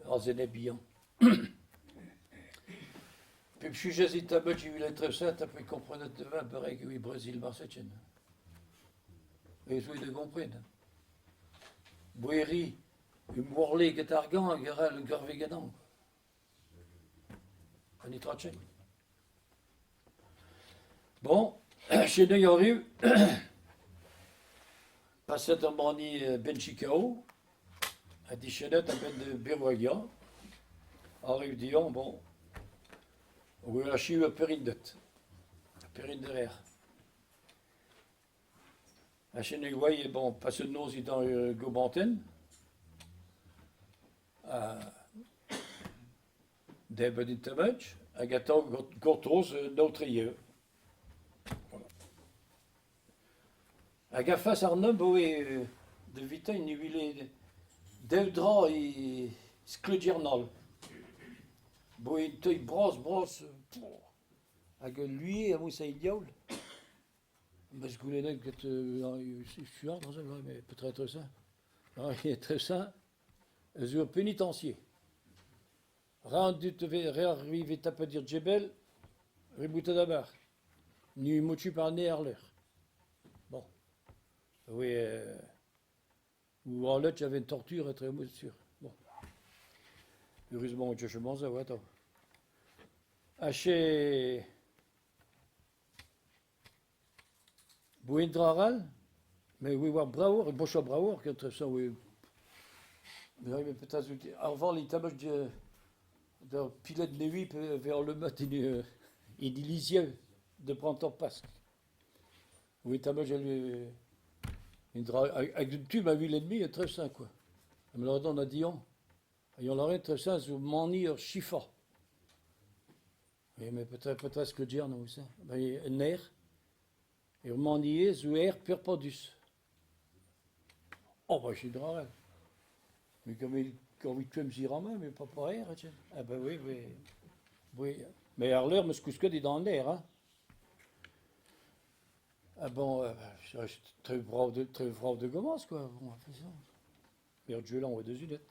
Azened bihan. Pep sujet int abet evit etrefset après komprenet demain perek evit Brazil Marsetchen. Ez oe da gompren. Boeri, un morle get ar gant hag ar un garvegadan. An itratchen. Bon, chez arrive, paset an mani Benchikao, ha dichenet a-benn de Berwagia, arrive diañ, bon, oe achiu a Perindet, Perinderer. Ha cheneg oa bon, paset noz dindan Gobanten, ha debret int tamatch, hag atav gortoz un aotreer. Hag a-fas ar neub oe da vitañ ne wele daou dra e skleudjernal. Boe un tailh bras-bras hag ul luier a voe diaoul. Meus goulennet get Stuart mais petra etre ça? Etre ça zo ur penitencier. Ra an dud re ar vez tapet dir Djebel, reboutet abar. Ni motu par ne ar lec'h. Bon. Oui, ou en let j'avais une torture etre sûr. Bon. Heureusement, je chemin ça, ouais, attends. Haché Bout dra arall, met e oa bravoc'h, bochañ bravoc'h etre-se oe petra zo ar vali tabach d'ur piled nevez vers le mat en Ilizieu de printemps Pask. Oui tabach un dra hag un tu ma vil-ennemi etre-se quoi. Ha me lâret a diañ. Ha 'yoa lâret etre-se zo mani ur chifañ. Oui, mais petra, petra ce que dire non, ça Un aer, ur manier zo aer peurpadus. Oh, bah, j'ai drôle. Mais comme il quand il tuem zirama, mais pas pour aer, tiens. Ah ben oui, oui. Oui. Mais ar l'heure, me kousket dans l'air, hein. Ah bon, très brave de, très brave de commence, quoi. Bon, on fait ça. Ur duellañ oa deus unet.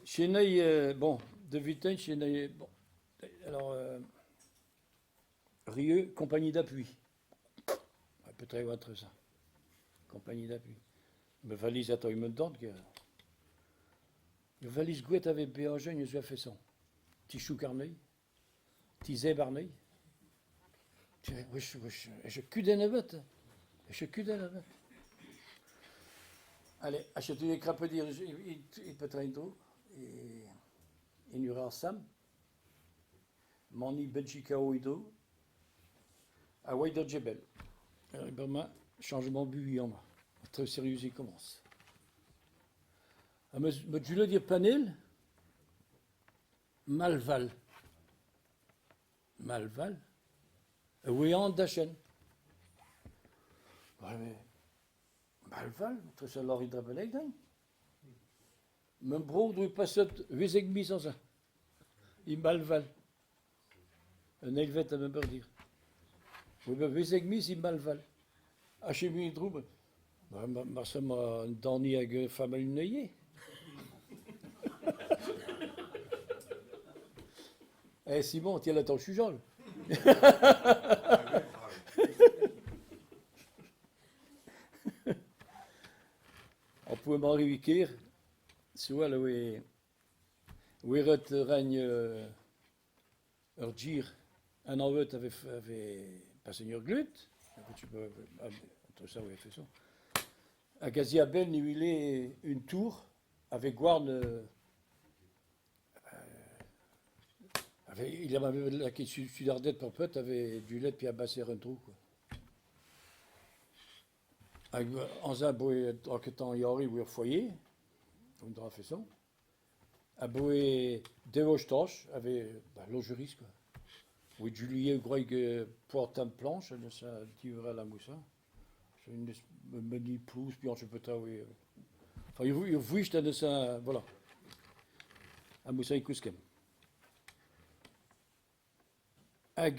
Chennai, bon, de Vittel, Chennai, bon, alors, Rieux, compagnie d'appui. Peut-être être ça. Compagnie d'appui. Ma valise atav emañ dorn, Ma valise gouet a vez beajet eus va feson. Ti chouk arnezhi, ti zebr arnezhi. Echu kudenn ebet. Echu kudenn ebet. Allez, ha setu e krapet e petra en-dro en ur ar samm. Mani Benchikao edo ha oa da Djebel. Bremañ, changement buhez amañ. Très sérieux il commence. Ha ma julet ir panel, Malval. Malval e oe an dachenn. Malval, tre lârit da beleg din. Ma bro doe paset 18 miz aze. E Malval. Un eilvet a ma beurdir. Oe bet 18 miz e Malval. Ha setu dro marse 'ma un dani hag familh neuze. Eh Simon, tiens là ton chujol. Ar poent-mañ kêr, soal e oe ret reiñ ur gir anavet a vez pas en ur glud, ça oui, fait ça. Hag a-ziabenn e wele un tour a vez gouarn il avait lakaet soudarded purpet avait du lait puis a baser un trou quoi. Hag añzañ aboe raketañ Yari oa ur foyer, un dra a-feson. Aboe devoch-toch a vez ba lojeris quoi. Oa Julie gwreg poan planche neuze divrell ha mousa. C'est une meni plouz puis je petra oe. Enfin ur vouist da neuze voilà. Ha mousa e kousken. Hag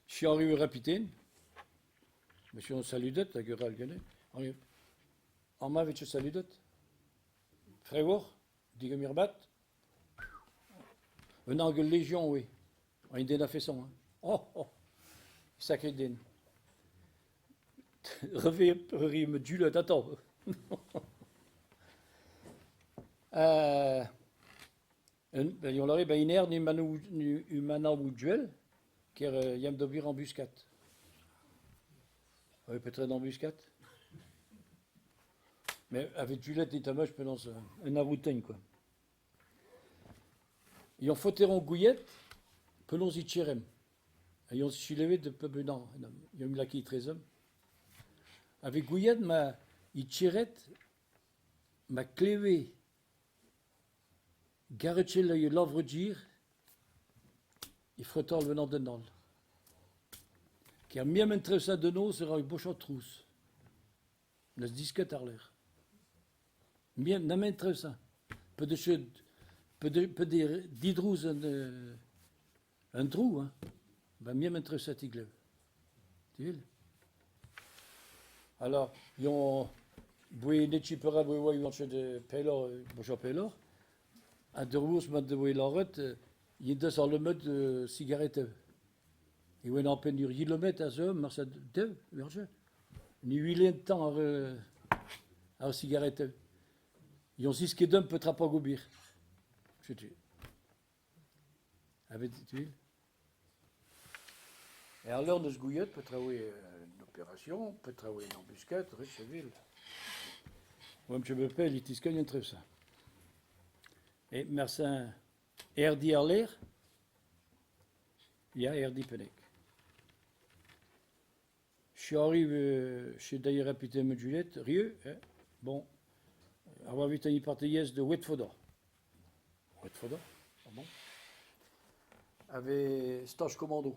Chiarru ur c'hapiten, monsieur on saludet hag ur all ganin. Amañ e vije saludet. Frevoc'h, digemer mat. Un angel legion oui. Un den a-feson. Hein. Oh, oh, sacré den. Revez me dulet atav. Ben lâre ben iner humanaoù duel ker yam d'ober embuscade. Oui, petra embuscade? Mais avec Juliette et Thomas, je pense un aroutain quoi. Yon foteron gouiet, penaos e tcherem. Ha yon chilevet de pep unan, yon laki trezem. Avec gouiet ma i tcheret, ma kleve Garetchel a lavre-dir e fretal venant d'un all. Ker miam entresa de noz e ra bochañ trouz. N'eus disket àr-lerc'h. Miam na entresa. Pe de pe de pe de didrouz un un trou hein. Ba miam entresa ti glev. Tu wil? Alors, yon boe netchi peura boe oa yoan de pelloc'h, bochañ pelloc'h, ha d'ur mat de voe lâret, yen deus ar lemeut sigaretev. E oen añpenn ur kilometr a zeu, marse dev, berje. Ni huilen tamm ar, ar sigaretev. Yon zis ket deump petra pa gobir. Setu. A bet tu E ar leur neus gouiet petra oe une opération, petra oe une embuscade, Richeville. Oamp ket bet pell e tiskeugn an traoù-se. E Mersin Erdi ar lec'h? Ya, Erdi Pennek. J'arrive chez d'ailleurs capitaine Juliette, Rieux, hein. Bon, ar oa vit partegezh de Ouetfodor. Ouetfodor, ah bon? Avait stage commando.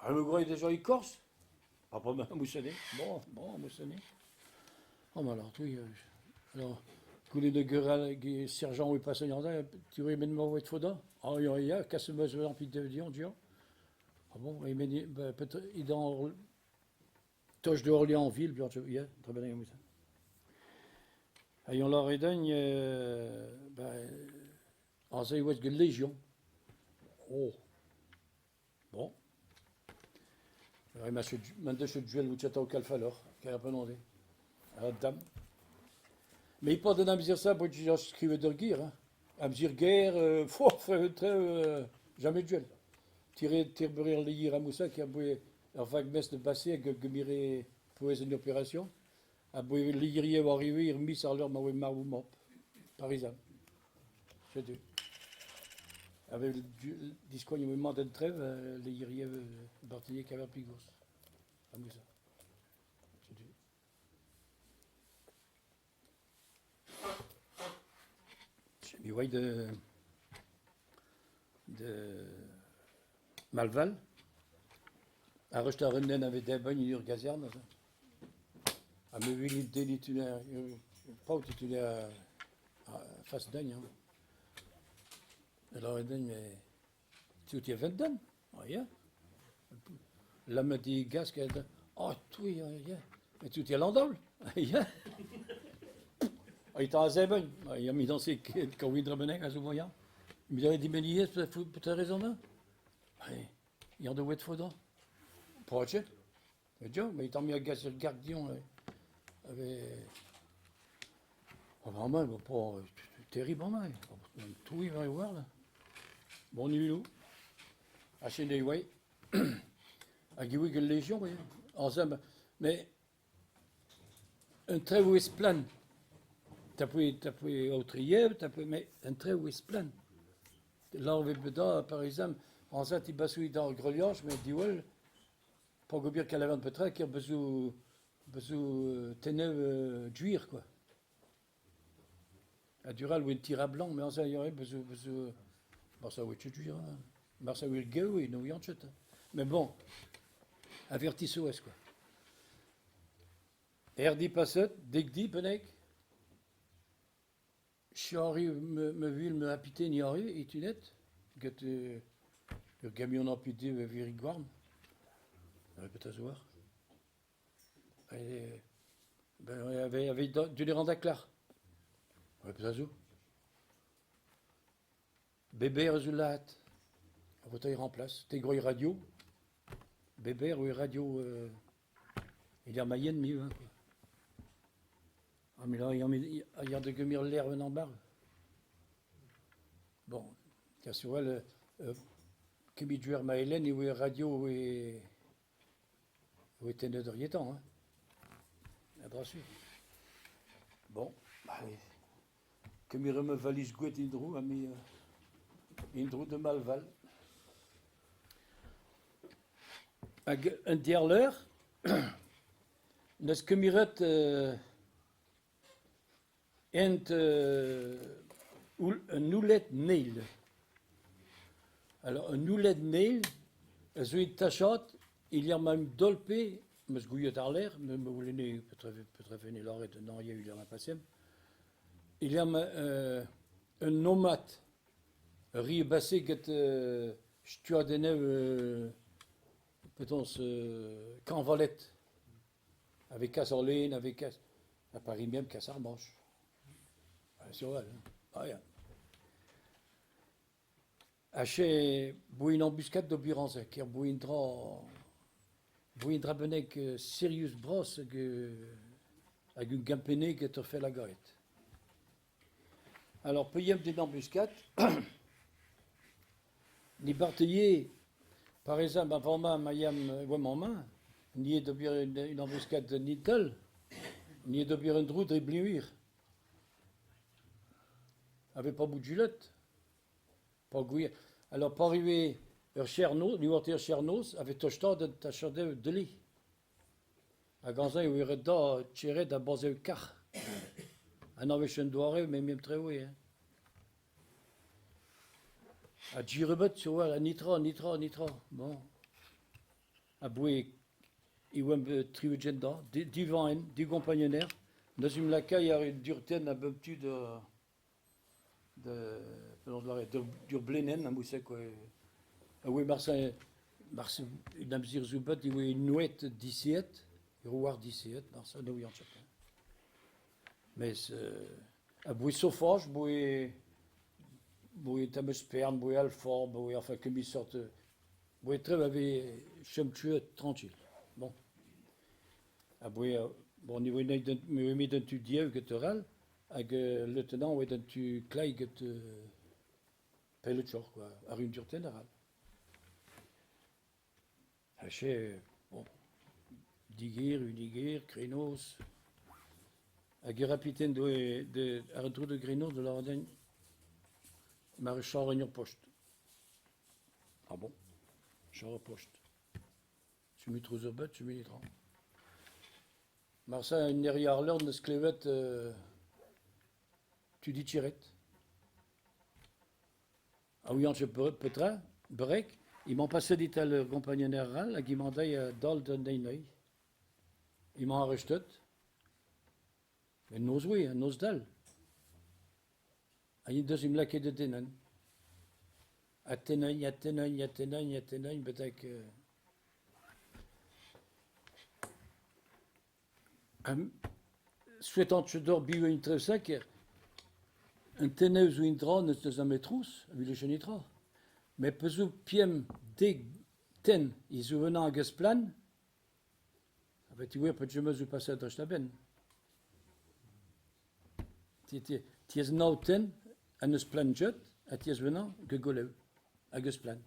Ah, le gros est déjà e Corse? Ah, pas mal, Moussané. Bon, bon, Moussané. Oh, mais alors, oui, alors, goulenn de gueral sergent oe pas tu vois, men ma Ouetfodor? Ah, ya, ya, casse meus en de dion, dion. Ah bon, et ben, peut-être, dans Toch de Orléans ville, ya, très bien, ça. Ha yon lâret din, ben, aze e oa get Légion. Oh, bon. Ma deus duel out atav kalfaloc'h, kaer penaos eo. Ha dam. Mais e-pad an amzer-se, bout skrivet ur ger, hein. Amzer ger, foh, tre, jamais duel. Tirbeurir lehir a Moussa, ki a boe ur vag mestr basse hag a gemere pouez en opération, a boe lehirier arrivé ir mis ar leur ma oe marv mop, par exemple. Setu. Avec diskoagn oe mat en trev, lehirier Bartelier kaver Pigos. A Moussa. Setu. Mi oa de Malval. Ar rest ar un den avait debagn ur gazerne. Ha me vili den itune, paotr itune a fas den, hein. Alors den, mais tu t'y avais den? Oh ya. La me di gask, oh oui, ya. Mais tu t'y l'endaul? Ya. Il a zeben, il a mis dans ses kawidra benek a zo voyant. Il a dit meniez peut raison là? Il y a de wet foda. Proche. Mais il t'a mis à gaz gardion avait oh, vraiment pas terrible en tout il va y voir là. Bon nuit A chez ouais. A giwig légion oui. Ensemble mais un très plan. T'as pris t'as pris Autrier, t'as pris mais un très plan. Là on va par exemple en ça ti basou dans greliange mais diwell pas gobir qu'à la vente petra qui a besoin besoin tenev duir quoi. A dural ou un tir blanc mais en ça il y aurait besoin besoin bon ça oui tu duir hein. Ça oui le oui nous Mais bon avertissez quoi. Erdi passet deg di benek Chari me me vil me apite ni ari itunet get ur gamion apite ve virig gwarn. Peut voir. Et ben il y avait avait du les clair. Ouais, peut zo. Bébé résultat. A remplace. Te gros radio. Bébé ou radio il y a Mayenne mi hein, quoi. Ah mais là il y a de gemir l'air en barbe. Bon, car sur elle kemi duer ma Hélène ou radio et ou était de rietan hein. A. Bon, bah, kemi me valise gouet indrou ami indrou de Malval. Hag un diarleur, neus kemiret ent un oulet neil. Alors, un oulet neil, zo un tachat, il y a même dolpé, meus gouillet ar l'air, me me voulait peut-être venir l'arrêt de non, il y a eu l'air passé. Il y a un nomade, ri bassé get stuadenev peut-on se canvalette avec Cassorline, avec à Paris même Cassarmanche. Sur elle, hein. Ah, ya. A che bouin embuscade do buranze, ker bouin dra benek serious bros hag hag un gampene get ur fel a gaet. Alors, payem den embuscade, ni bartelier, par exemple, avant ma mayam oa main, ni d'obir une embuscade de Nidal, ni d'obir un drou de bliuir. Avait pas bout de julette. Pas gouillet. Alors, pas arrivé ur chernos, ni ur chernos, avait tochta de tachade de li. A ganzan, il da tchere da baze kar. An avech un doare, mais même très oui. Hein. A djirebet, sur a nitra, nitra, nitra. Bon. A boué, i oa triugen da, divan en, di compagnonnaire. Neus um lakay ar durten a bep de de de dur blenen a mouse quoi. A oe marsa marsa un amzir zo bet, i oe nouet disiet, i roar disiet, marsa no yann chap. Mais a boué sofaj, boué boué tameus pern, boué alfort, boué enfin kemi sorte boué trev avait chem tuet tranquille. Bon. A boué bon niveau me mis d'un tu diev get ral hag lieutenant oa d'un tu klai get pellet quoi, ar un durten ral. Ha che, bon, diger, uniger, Krenoz. Hag e rapiten doe de, ar dro de Grenoz de lâret mar char en ur post. Ah bon? Char ur post. Sumi trouz ur bet, sumi netra. Marsa un eri ar leur neus klevet tud itiret. A ouian petra, brek, emañ paset e-tal ur gompagnunezh all hag emañ dezhi a-dal d'un den-neuiñ. Emañ arrestet. En noz-we, en noz-dall. Ha int deus em lakaet da dennañ. Ha tennañ, ha tennañ, ha tennañ, ha tennañ betek... Souetañ d'or bihan Tresaker, un tenner zo un dra n'eus deus nemet trouz, evit echu netra. Met pa zo pemp dek tenn e zo unan hag a splann, a ti oa peogwir zo paseet dreist da benn. Tiez nav tenn ha n'eus splann ket, ha tiez unan gant golev hag a splann.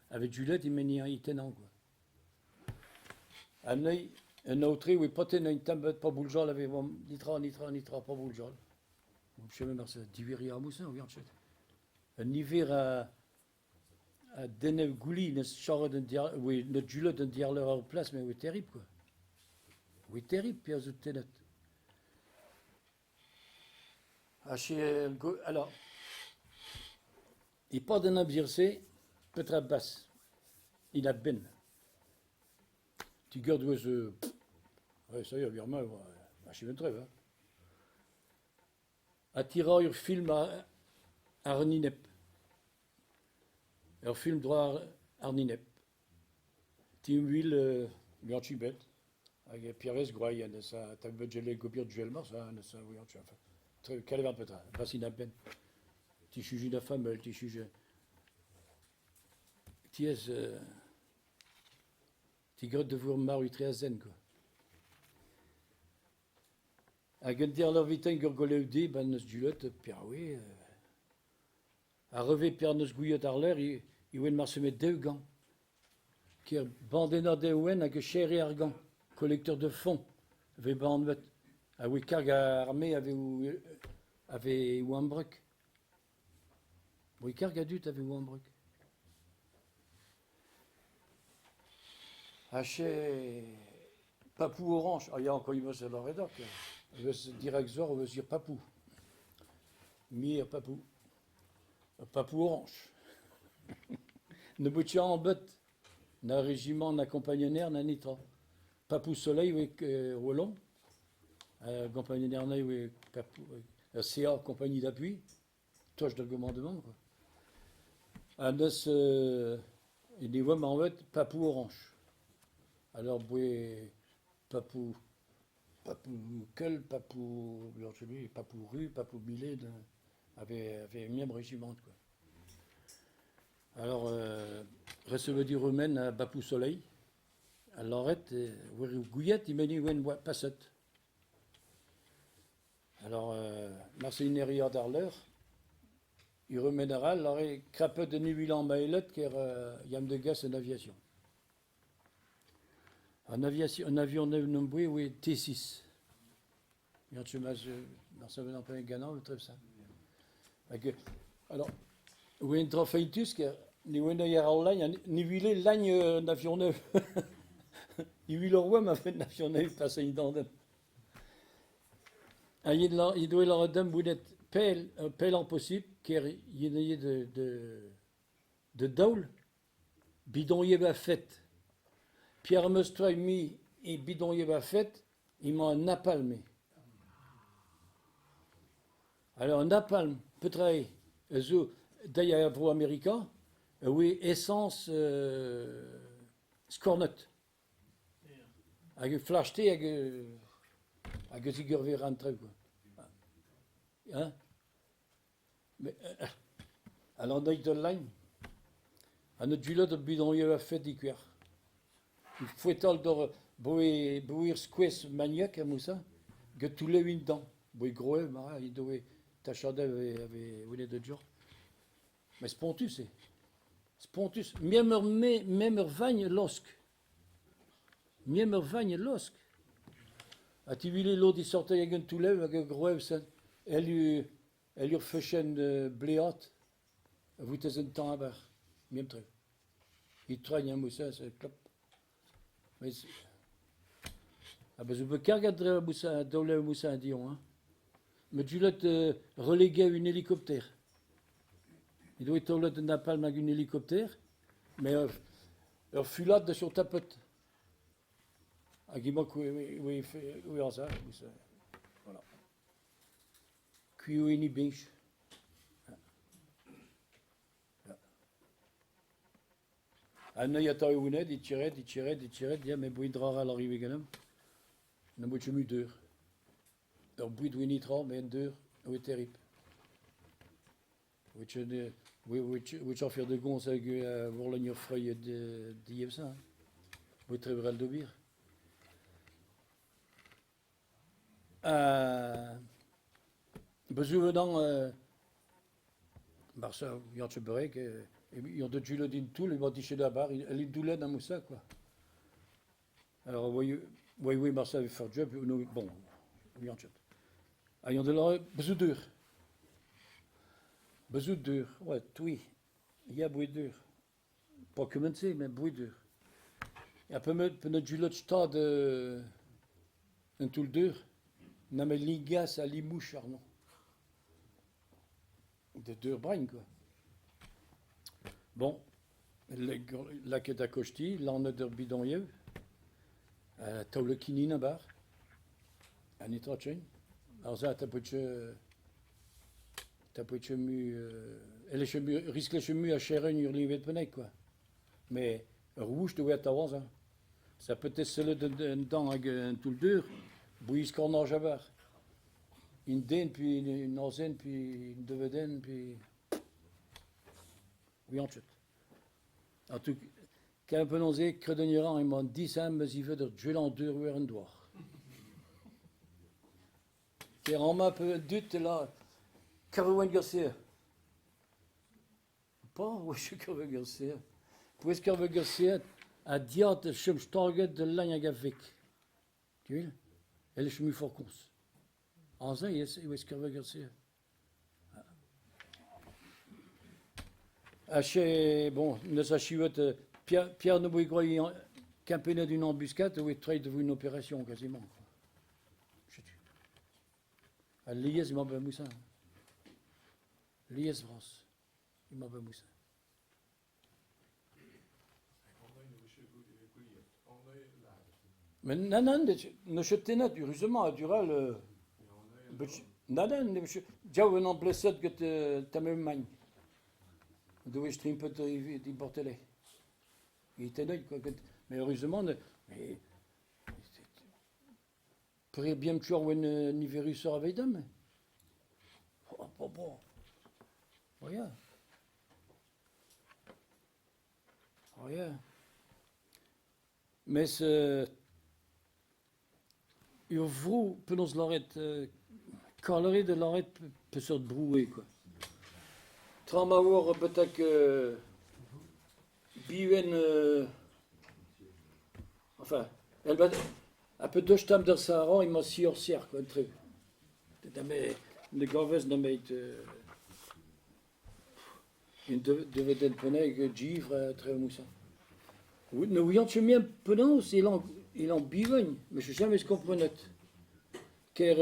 Avec Juliette, emañ e tennañ quoi. Anezhi, un aotre oa paotr un tamm pa bouljal a vez netra, netra, netra, pa bouljal. Chemin marse diveriañ amousañ, ouian ket. Un niver a a dennev gouli neus charet un diar, oa neus Juliette un diarleur ar plas, mais oa terrible quoi. Oa terrible perzh out tennet. Ha alors, e-pad an amzer-se, petra bas? Il a ben. Ti geur deus ouais, ça y est, virement, achiv un trev, hein. Ha tirañ ur film àr an enep. Ur film droit àr an enep. Teamwheel bet hag Pierrez Gwraig neuze ta bet gellet gober duel-mañ ça neuze enfin kalvar petra basin a-benn ti sujet da familh ti sujet tiez ti graet da vour marv etre azen quoi. Hag un diàr vintin ur golev-deiz ba neus dulet piaoué Ar revez pe'r neus gouiet àr-lerc'h e oen marse met dev gant. Ker bandennad e oen hag e cherre ar gant, collecteur de fonds vez banvet. A oe karg arme a vez oambrug. Oe karg a dud a vez oambrug. Ha che Papou Orange, ah ya, encore ivez lâret eus dirak zor eus ir Papou. Mir Papou. Papou Orange. Ne bout ket bet na rejimant na kompagnunezh na netra. Papou Soleil oe Roland, kompagnunezh oe Papou, CA compagnie d'appui, toch d'ar commandement quoi. Ha neus e oa anvet Papou Orange. Alors boe Papou Papou Keul, Papou Papou Ru, Papou Millet avait avait même régiment quoi. Alors recevet du Romain à Bapou Soleil, ha lâret war gouiet emañ oen oa paset. Alors marse un eriad àr l'eur, i remen arall lâre krapet un uvilañ maelet ker yam de gas en aviation. An aviation, an avion nev oa T6. Marse un ganin trev ça. Hag alors oa un dra fentus ker ne oa ar lagn ne wile lagn un avion nev. Ne wile oa ma fait un avion nev pas un danden. Ha he doe lâret dimp bout pell, pellañ posibl ker yen de daol bidonier a fet. Pierre am eus troet mui e bidonier a fet, emañ un napalm eo. Alors un napalm, petra eo? A zo dezhi er vro Amerika, a oe esañs skornet. Hag e flash-te hag hag e zigor an traoù quoi. Hein? Mais alors an d'al lein, an dulot a bidonier a fet dikuer. Foetal d'or boe boer skouez maniak amousa, get toulle un dent. Boe groe, mara, he doe tachade ave ave welet de dior. Mais spontus eo. Spontus. Mem ur me, mem ur vagn laosk. Mem ur vagn laosk. Ha ti wile lod disortay hag un toulev hag ur groev sen. El el ur feuchenn blead a voutez un tamm aber. Mem tre. E traign am eus c'est klop. Mais ah ben zo bet karget dre Moussin, daolev Moussin Dion. Hein. Met Juliette reléguait un hélicoptère. Il doit taolet un napalm hag un hélicoptère, mais ur fulad da sur tapet. Hag emañ voilà. Kuio hini bench. Ha neuze atav e ouned, e tired, e tired, e tired, ya, met boued dra all arrive ganeomp. N'am boa ket mui deur. Ur boued oa netra, met un deur a oa terribl. Oa ket de gomz hag warlene ur freilhet diaes-se. Oa trevrel d'ober. Bezuvedañ Barça Yann Bereg Yann de Jules din toull emañ dichet a-bar el doulenn am eus quoi. Alors oui oui oui Marcel faire job bon Yann Ha Yann de la bezout Bezout dur, ouais, oui. Ya boued dur. Pas kement-se, met boued dur. Ha pe Jules stad un toull dur, na met ligas ha limouch àrnoñ. De deur brein, quoi. Bon, lakaet a-kosti, lanet ur bidon yev, taol kinin a-bar, ha netra tchen. Ar se tapout tapout mu elle riskle mu a cher ur livet bennak, quoi. Mais ur wouch de oa tawazañ. Ça peut être sellet un dent hag un toull dur, bouiz kornaj a-bar. Un den, puis une azen, puis une deveden, puis... Ouianchet. En tout cas, penaos eo kredenn a ran emañ disheñvel ma zivet ur duellañ dur war an douar. Ker amañ pe dud la Kervouen Garcia. Pa oa Kervouen Garcia. Pouez Kervouen Garcia a diad chom staget da lein hag a veg. Tu vois? Elle est chemu fort komz. Aze e oa Kervouen Garcia. Ha che, bon, neus achivet Pierre, Pierre ne voe groet kempennet une embuscade e oe treiñ de une opération quasiment. Setu. Al lies emañ bet Moussin. Lies vras emañ bet Moussin. Mais nann, nann, n'eus ket tennet, heureusement, a-du-rall, nann, nann, n'eus ket, diaoul en blesset get tamm Doue strimpet dibortele. Il tenait, quoi. Mais heureusement, mais, Pourrait bien tuer un niverusoc'h aveidom. Oh, bon, bon. Oh, ya. Oh, ya. Mes ur vro penaos lâret kaleret da lâret peseurt bro eo quoi. Tra ma oar betek bihan enfin a pe deus tamm d'ar Sahara emañ sioc'h-sioc'h quoi an traoù. Ne gavez nemet Un devedenn pennek givr traoù mousañ. Ne ouian ket mui penaos e lan bihan, met je james komprenet. Ker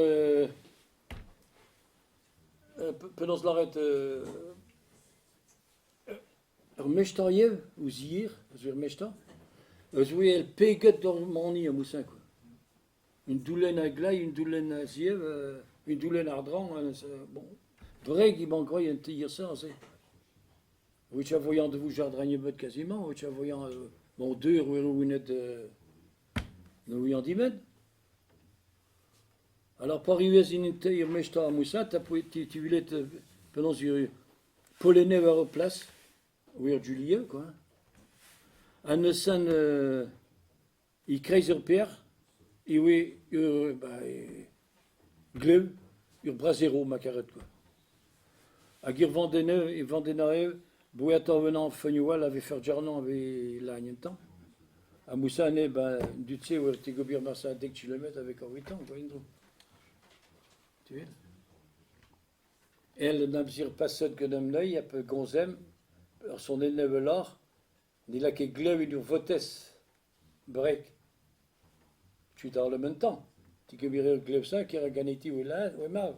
penaos lâret ur mestañ ivez, ouzier, zo ur mestañ, eus ouel peget d'ur mani a mousañ quoi. Un doulenn a glei, un doulenn a ziev, un doulenn àr-draoñ, bon. Breg emañ groeit an tier-se aze. Evit a voian de vous jardin quasiment, evit a voian bon deur oa ne ouian dimet. Alors pa arrivez in teir mestañ a Moussat, ti welet penaos polennez war ur plas, wir Julien quoi. Ha neuze E-kreiz ur peoc'h e oe ur ba glev, ur brasero ma karet kwa. Hag ur vandenn e vandenn Bouetañ venañ feunioù all a vez Ferdjernant a vez lagn un tamm. Ha Moussa anezhe, ben, dud-se oa tegobir marse dek kilometr avec ur huit ans quoi, en-dro. Tu vois? El an amzer paset gant an neuiñ ha pe gomzemp ur sonenn evel-oc'h ne lak ket glevet ur votez brek. Tu dal un tamm. Ti ket ur glev-se ker ganeti oe marv.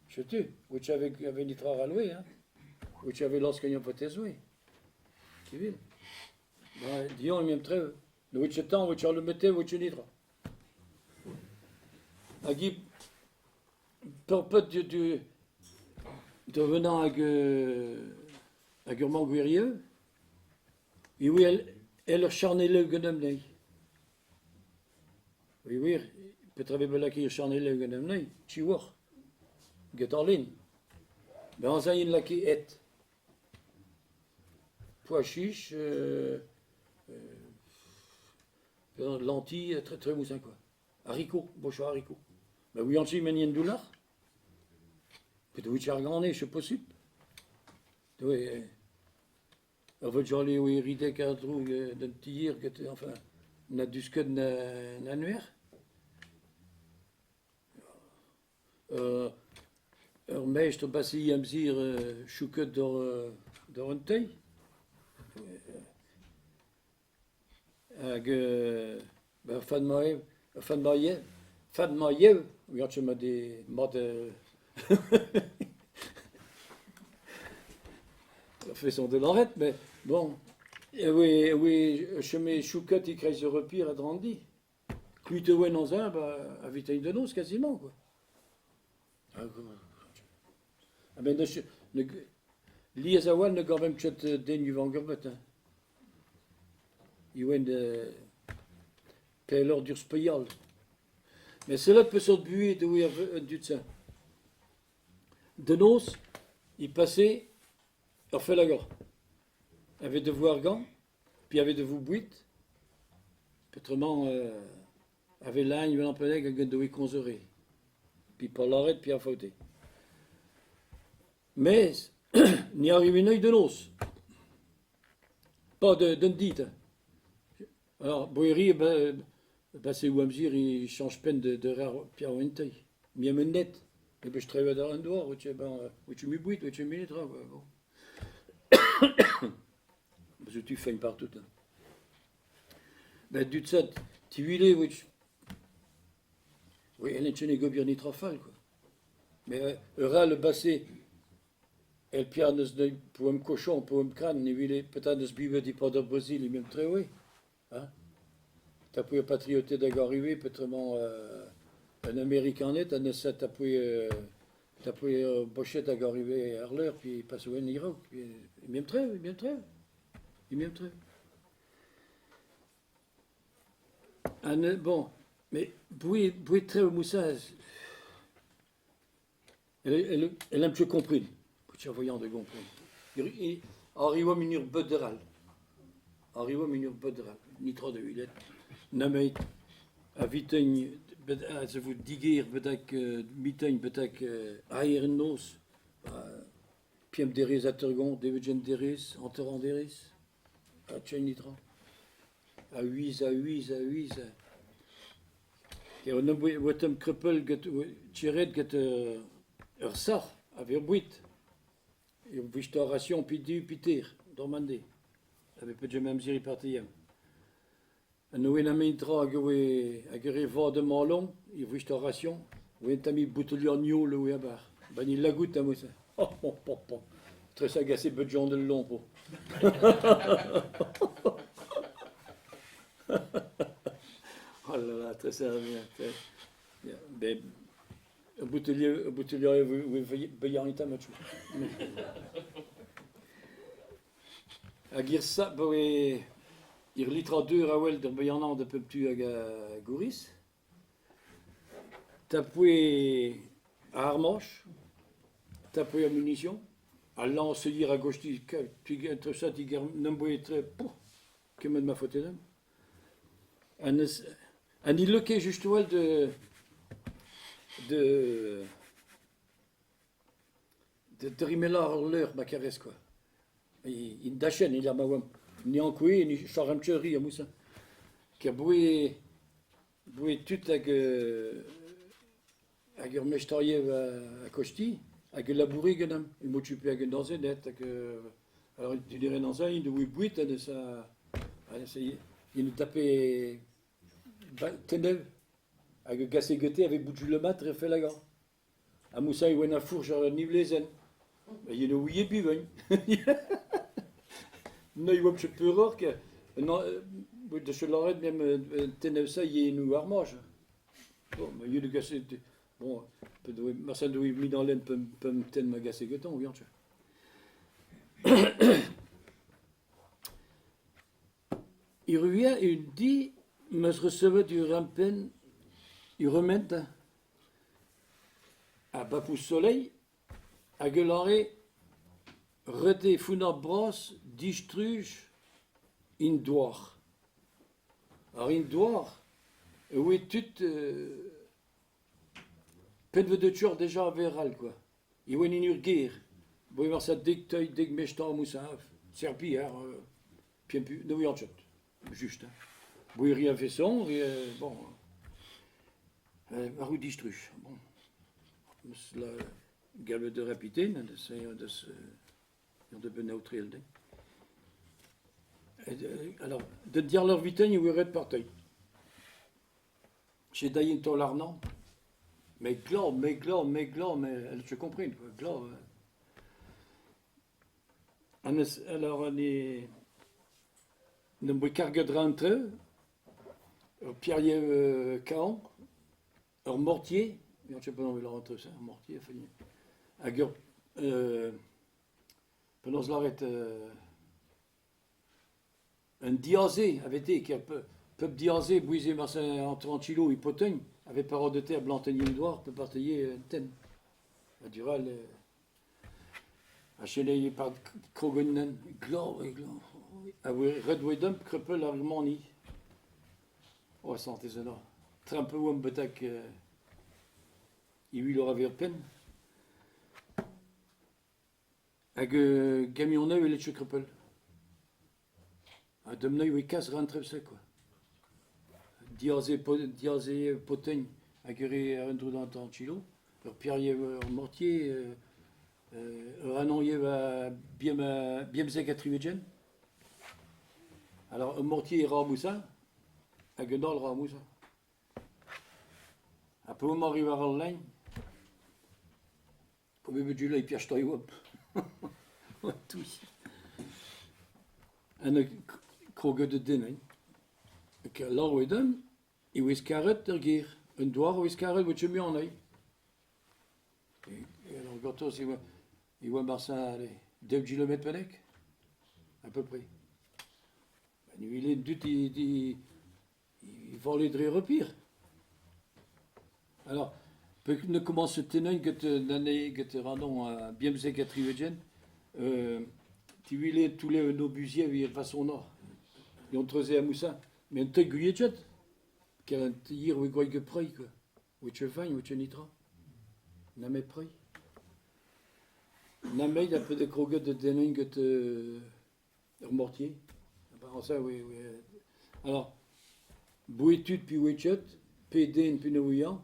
Setu, which avait nitra ralwe, hein. Which avait lañs votez oe. Tu vois? Ben, dion em trev. Ne which tamm, which le mete, which nitra. Hag i peurpet du de venant hag ur mañ gwirieu, e oe el ur charneleu ganeomp anezhi. Oui, wir, petra vez bet lakaet ur charneleu ganeomp anezhi, chiwoc'h, get ar lin. Ben aze int lakaet ed. Pois chiche, lentilles, très très moussin quoi. Haricots, bocho haricots. Ben oui, anchi menien doulard. Peut oui chargane, c'est possible. Oui, ur vugale eo ridek a-dro d'un tier get enfin na dusket na nuer. Ur mestr basi amzer chouket d'ur un teil. Hag ben fin de ma fin de ma fin de ma yev, ma mat façon de lâret, mais bon, e oe chome chouket e-kreiz ur repir a Drandi. Kuit e oan anzañ ba a vitailh da noz quasiment quoi. A-benn lies a-walc'h ne gavemp ket den uvangerbet hein. E oant pelloc'h diouzh Peial. Met sellet peseurt buhez e oa an dud-se. Da noz e pase ur fellagor. A vez da vo argant, puis a vez da vo boued. Peotramant a vez lagn evel an pennek hag en doe komz eur re. Puis pa lâret, puis a faote. Mes ne arrive neuze da noz. Pas d'un dit. Alors, Boeri, ben, ben c'est où amzer e chañch penn de rar piaou en teil. Mi am un net. E bet trevet ar an douar, o ben, o tu mi boued, o tu mi netra, bon. Parce que tu feignes partout. Hein. Ben, dud set, ti wile, which... Oui, en etchene gobir nitra fall, quoi. Mais ur all basse el piar neus poem cochon, poem crâne, ne wile peut-être neus bivet e-pad ar Brésil, même très oui. Hein? Tapouer patrioted hag arrivé, petremañ un Amerikaned ha neus tapouer tapouer boched hag arrivé ar leur, puis pas oen iraok, puis même très, même très, même très. Bon, mais bouet, bouet très moussa, elle a un peu compris. Voyant de comprendre. Arriva min ur beuderal. Arriva min ur beuderal. Nitra de huilet. Nameit a vitegn a ze vout diger betek mitegn betek aer en noz. Pemp derez a tergont, devet derez, hanter an derez. A tchein nitra. A huiz, a huiz, a huiz. E on oa krepel get tiret get ur sac'h a ver boued. E restauration pi du pi ter, dormande. A vez pet amzer e partiem. An oe na tra hag oe hag re vad de malon, e restauration, oe tami bouteillon nio le oe abar. Ben il la goûte à moi ça. Oh, oh, oh, oh. Très agacé bet Jean de long po. Oh là là, très ça bien. Ben ur bouteillon oe beilhañ matchou. Hag ir sa ba oe ir litra deur a wel d'ur beilhañ de pep tu hag a gouriz. Tapoue ar manche, tapoue ar munition, a lance ir a gauche tu entre ça ti n'em boe tre pouf, kemet ma faote An eus an il leke just wel de de drimelañ ar leur ma kerez quoi. In dachenn e lec'h ma oamp. Ni ankouae, ni charentcheuri amousa. Ker boe, boe tud hag hag ur mestailher a kosti hag ul labourer ganeomp. E m'ocupe hag un dañsennet hag alors tu dañsañ int oe boued ha deus int tape tenev hag gase gete avec bout le mat refait la gant. Ha Moussa e oa en fourch ar nivlezenn. E ne ouie bihan. Ne oa ket peuroc'h ke deus ket lâret mem tenev-se yen ar maj. Bon, ma yun gaset bon, marse doe mui d'an lenn pemp tenn ma gase gantañ, ouian Erruet un di 'm eus resevet ur rampenn ur remed a bapoù soleil hag a lâre ret eo founnañ bras distruj an douar. Ar an douar e oe tud pennvet deut deja a-wechall kwa. E oan en ur gêr. Boe marse dek teul, dek mestañ Moussav, Serpier, piempu, ne ouian ket, just. Hein. Boe ri a-feson, bon, war o distruj. Bon. Meus la galvet ur capitaine, deus de ben aotreel din. Alors, de diàr viten e oa ret partir. J'ai dailli un taol àrnañ. Met glav, met glav, met glav, mais je comprends quoi, glav. Alors ne n'em boa karget rentre, ur pierre kaon, ur mortier, je sais pas rentre ça, un mortier, enfin, hag ur penaos lâret Un diaze avait été, pep diaze boueze marse an 30 kilo e potegn, avait parole de terre blantennier douar, pe parteiller un tenn. A dural a chenei par krogennen glav e glav. A voe ret voe dump krepel ar mani. O santez eno. Trempe oamp betek e wil ur penn. Hag gamionneù e letche krepel. Ha deomp neuze e kas rentref-se quoi. Diaze diaze potegn hag e re un dro d'an kilo. Ur pierrier ur mortier ur anonnier va bien biemzek ha tri-ugent. Alors un mortier ra moussa hag un all ra moussa. Ha pa oamp arri war al lein, pa vez bet e piach oamp. Tous. Ha kroget da den, hein. Lâr oa deomp e oa karet er gêr. Un douar oa karet oa ket mui anezhi. Et alors gortoz e oa marse daou gilometr bennak, à peu près. Ne wele dud e vale dre repir. Alors, ne commence tennañ get n'anezhe get randon biemzek ha tri-ugent, ti wele toulle un obusier evit façon nord. Et on treuze à Moussin. Mais un teug gouiet ker un tier oa gwraet get prei quoi. Oa ket fañ, oa ket netra. Nemet prei. Nemet a pe de kroget da dennañ get ur mortier. Ça, oui, oui. Alors, bouet tud pi oa ket, pe den pe ne ouian,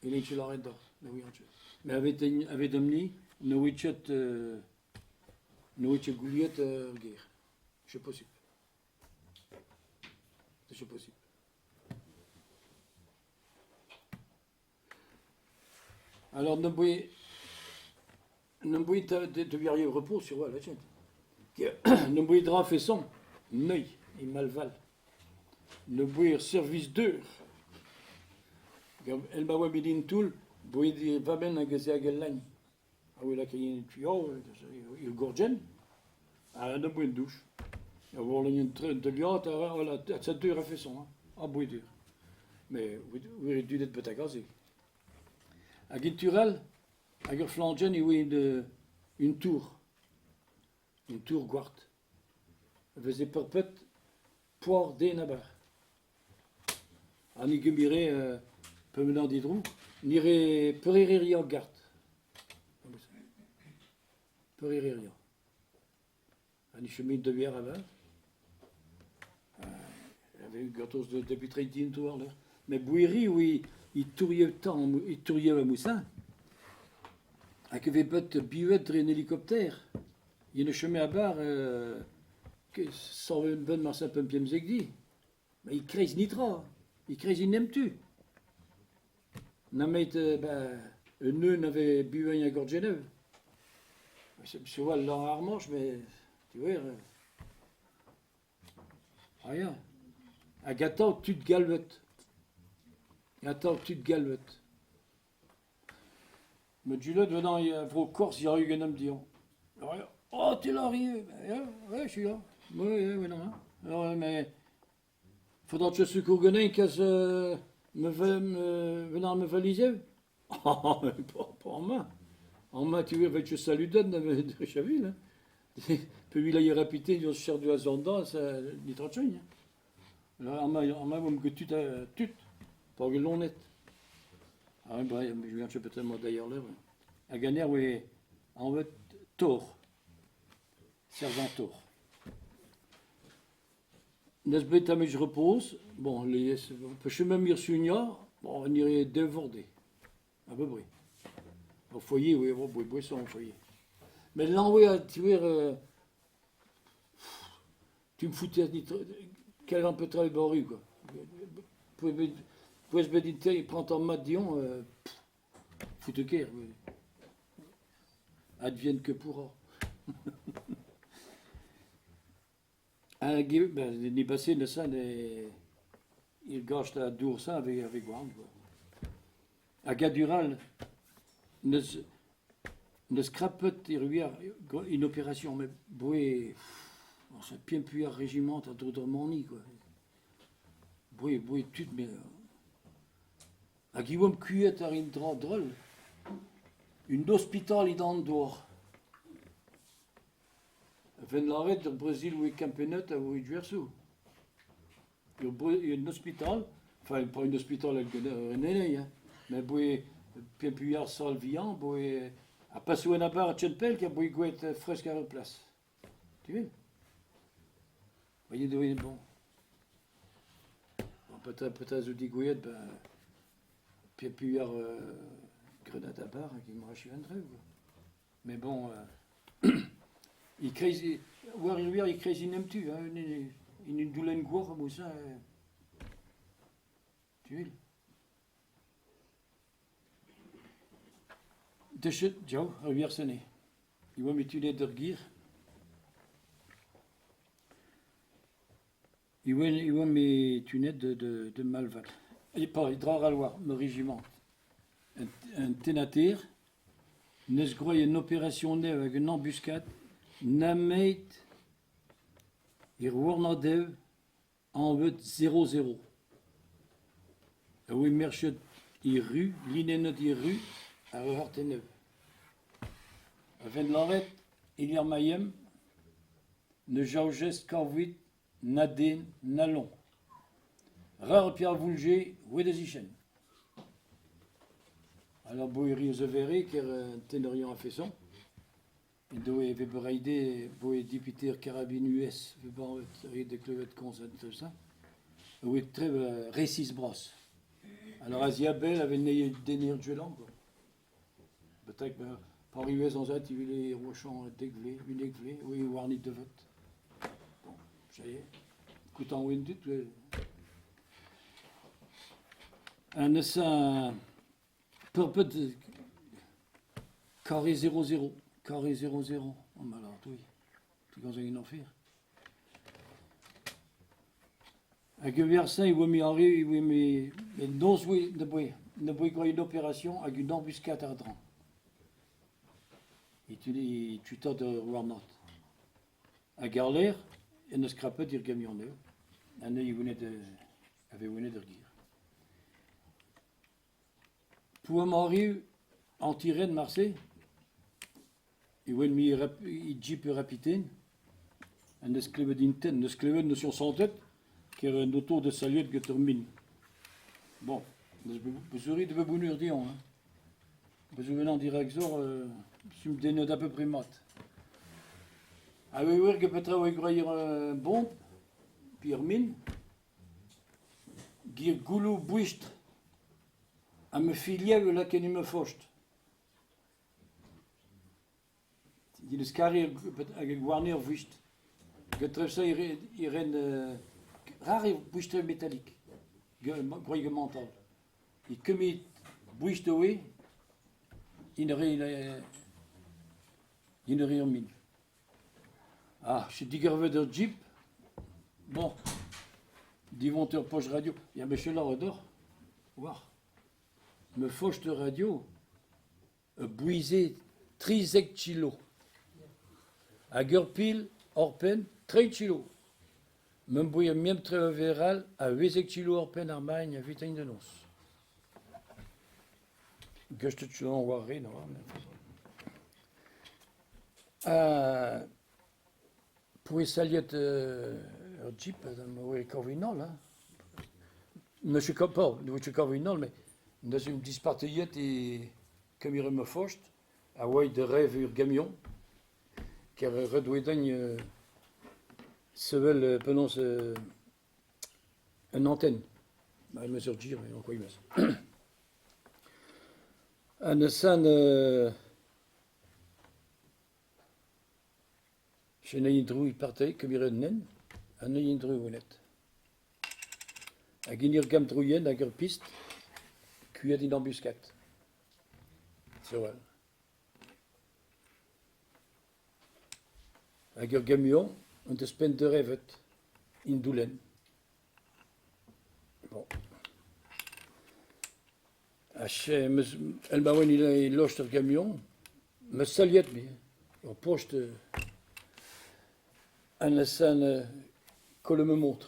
e ket lâret deoc'h, ne ouian ket. Mais avec amni, ne oa ket ne oa ket gouliet ur ger. C'est possible. C'est possible. Alors, ne boe de verrier repos sur la tête. Ne boe dra façon, neuil e malval. Ne boe service d'heure. El ma oa bet in toull, boe va ben hag ez hag el lain. A oa lakaet un tuyau, ur gorgenn, ha ne boe un douche. A oa un deuliad, voilà, ça dur a façon, hein. A boe dur. Mais oa dudet betek aze. Hag en turel, hag ur flangenn e oa une tour. Une tour gwart. A veze perpet poar den aber. Ha ni gemire pemenañ didrou, ni re peurereriañ gart. Peurereriañ. Ha ni chomit da ver avat. Avait eu gortoz de depuis tre din to war-lerc'h. Met Bouiri oui, e touriev tamm, e touriev a-moussa. Hag e vez bet bivet dre un hélicoptère. Il ne chomait a-bar savet benn marse pemp di. Ma e-kreiz netra, e-kreiz en emptu. Nemet ben, un neun avait buañ a Gorgenev. Souvent l'an ar manche, mais tu vois, ah ya. Hag atav tud galvet. Atav tud galvet. Met Juliette venant a vro Kors ya ganeomp dezhañ. Oh, t'es là, arrivé. Ouais, je suis là. Ouais, ouais, non, hein. Mais faudra que je secours ganin kas me venant me valiser. Oh, pas, pas en main. En main, tu vois, je salue donne de Chaville. Hein. Puis il a rapité, il a du hasard ça ni trop de Là, en main, en main, vous me tut, tut, pour que l'on est. Ah, ben, je viens peut-être moi d'ailleurs là. A ganer, oui, en fait, Tor, sergent Tor. Neus bet je repose, bon, les, je même ir bon, on irait déborder, à peu près. Au foyer, oui, bon, boisson au foyer. Mais là, oui, tu vois, tu me foutais, quel un peu travail rue, quoi. Pouvez il prend en mat dion, foute guerre, oui. Advienne que pourra. Hag ben, ni passé de ça, il gâche la dour ça avec, avec quoi. Hag a neus, neus krapet ir une opération, mais boué, on s'est bien pu un régiment à Drodormani, quoi. Boué, boué, tut, mais... Hag i oamp kuet ar in dra drol. Un hospital i dan dor. Ven laret ur Brésil oe kampenet a oe duersou. Un hospital, enfin pas un hospital al hein, mais boe pien puar sal vian, boe a pasou en abar a tchenpel ki a boe gouet fresk ar place. Tu vois? Voyez de bon. Bon, peut-être peut-être zo di gouet, ben pien puar grenade à bar qui m'a un quoi. Mais bon, il crée, war il crée une emptu, hein, une, une doulen gour, comme ça. Tu vois? De jau, ar wir sene. I oa met d'ur gir. I oa, i oa met tunet de, de, de Malval. E pa, i dra al war, me régiment. Un, un tenater, neus groe une opération nev hag un embuscade, nameit ir warnadev en vet 0-0. A oe merchet i ru, linennet i ru, ar ur artenev. A ven laret, il ar maiem, ne jaujest karvit, na den, na lon. Rar Pierre Voulger, oe da zichen. Alors, bo ri eus a vere, ker tenerion a feson. En doe ve bereide bo dipiter karabine US, ve ban ri de klevet konz tout ça. Oe tre resis bras. Alors, a ziabel avait ne denir duelan, quoi. Peut-être ben, par US en zat, il voulait rochon degvle, une egvle, oui, warnit de vet. Bon, ça y est. Koutan oen dut, Un esa purpet carré 0-0, carré 0-0. Oh, mais alors, oui, tu gant un enfer. Hag e versa, e oa mi arri, e oa mi... Mais noz oe, ne boe, ne boe groe une opération hag une embuscade ar dran. E tu e tuta de warnat. Hag ar l'air, en eus krapet ir gamion eo. An e wenet de, avait wenet ur gir. Pour am en tiren Marseille, e oen mi rap, i jeep rapiten, an eus klevet inten, neus klevet notion sans tête, ker un auto de saluet get ur min. Bon, neus besouri de bebonur dion, hein. Beso venant direct zor, sum denet à peu près mat. Ha e oer get petra oe gwraet ur bomb pe ur min, get gouloù boest ha ma filiev a lakaen e ma fost. Din eus karier hag gouarner ur voest. Get traoù-se e ren rar eo boest metalik gwraet gant mental. E kemit boest oe int a int a ur min. Ah, setu digarvet ur jeep. Bon, divonter ur poch radio. Ya, met selaou deoc'h, oar. Ma foch de radio a boueze 13 kilo. Hag ur pil oc'hpenn 3 kilo. Ma 'm boa mem trevaver all a 18 kilo oc'hpenn ar maen evit da noz. Gustet 'oan war re neuze. Poe saliet ur jeep ma oe kavet hein. Ne ket pas, ne oa ket kavet unan met neuze omp dispartiet e kemer ma fost a oa da rev ur gamion kar ret oa din sevel penaos un antenn. Ma 'm eus ur jeep eo Ha neuze Setu an dro e partei kemeret an hent ha neuze en dro welet. Hag en ur gambr-drouienn hag ur pist ku'et en embuscade. Sur Hag ur gamion en deus penn derevet en Doulenn. Bon. Ha 'meus el ma oan e lost ur gamion, 'meus soliet me, ur post an asan kollet ma montr.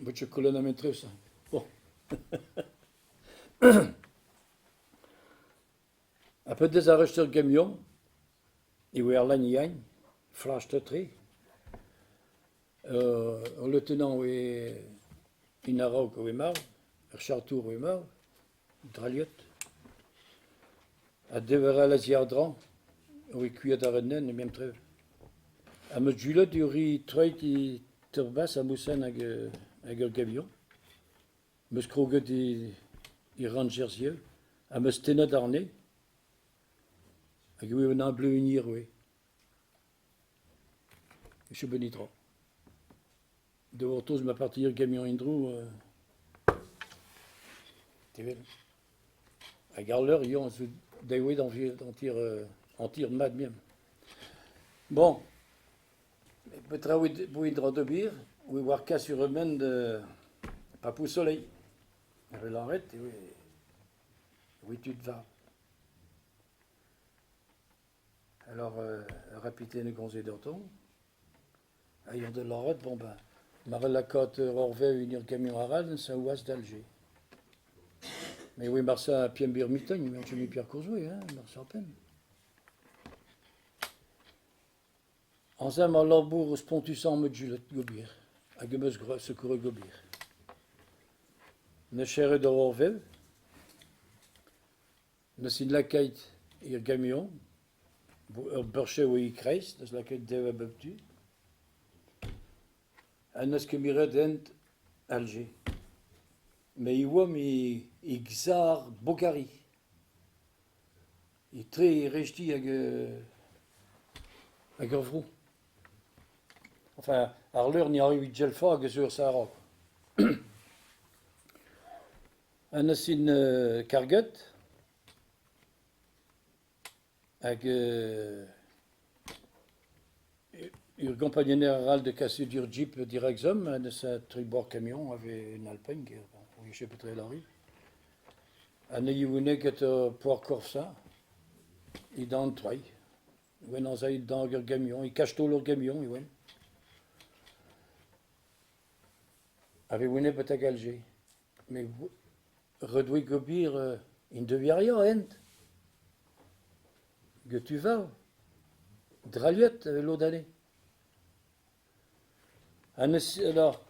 Bout ket kollet an metres. Bon. Ha pa deus arrest ur gamion, e oa ar lagn flastret-tre. Ur letenant oe en a-raok oe marv, ur chartour oe marv, drailhet. Ha dever all a-ziàr-draoñ oe kuiet àr un hent e memes trev. Ha ma julet eo re troet e teurvas ha moussan hag hag ur gamion. 'M eus kroget e rann-Jersiel ha 'm eus tennet àrne hag e oa un bleunier oe. Echu bet netra. Da gortoz ma parti gamion en-dro tevel. Hag ar leur eo zo dezouet an tir mat mem. Bon, petra 'voe dra d'ober 'oe war kas ur men da Papou Soleil. Evel lâret e oe tud vat. Alors ur c'hapiten a gomze gantañ ha eñ da lâret bon ben mar lakaat ur orvev en ur gamion arall ça oas d'Alger. Mais oui marse Pierre Birmitain, emañ Pierre Courjouet hein, marse ar penn. Añser ma labour spontusañ 'm eus gellet ober hag em eus graet sekouret ober. N'eus serret ur orvev, n'eus int lakaet er gamion, ur beurcher eo e-kreiz, n'eus lakaet dev a bep tu, ha n'eus ket miret hent Alger. Met e oamp e Gzar Bokari. Etre e rejti hag hag ur vro. Enfin, ar leur ne arriv Djelfa hag eus ur Sahara. Ha neuze int karget hag ur gompagnunezh arall da kas ur jeep dirakzomp ha neuze tri bord kamion a vez en Alpine, bon, je sais pas très l'arrive. Ha ne youne ket ur poar-korf-se e-dan troiñ. Oen aze e-dan ur gamion, e kastaol ur gamion e oen. A vez oen betek Alger. Met ret oe gobir en deviañ hent. Get tu varv. Drailhet e lod anezhe. Ha neuze alors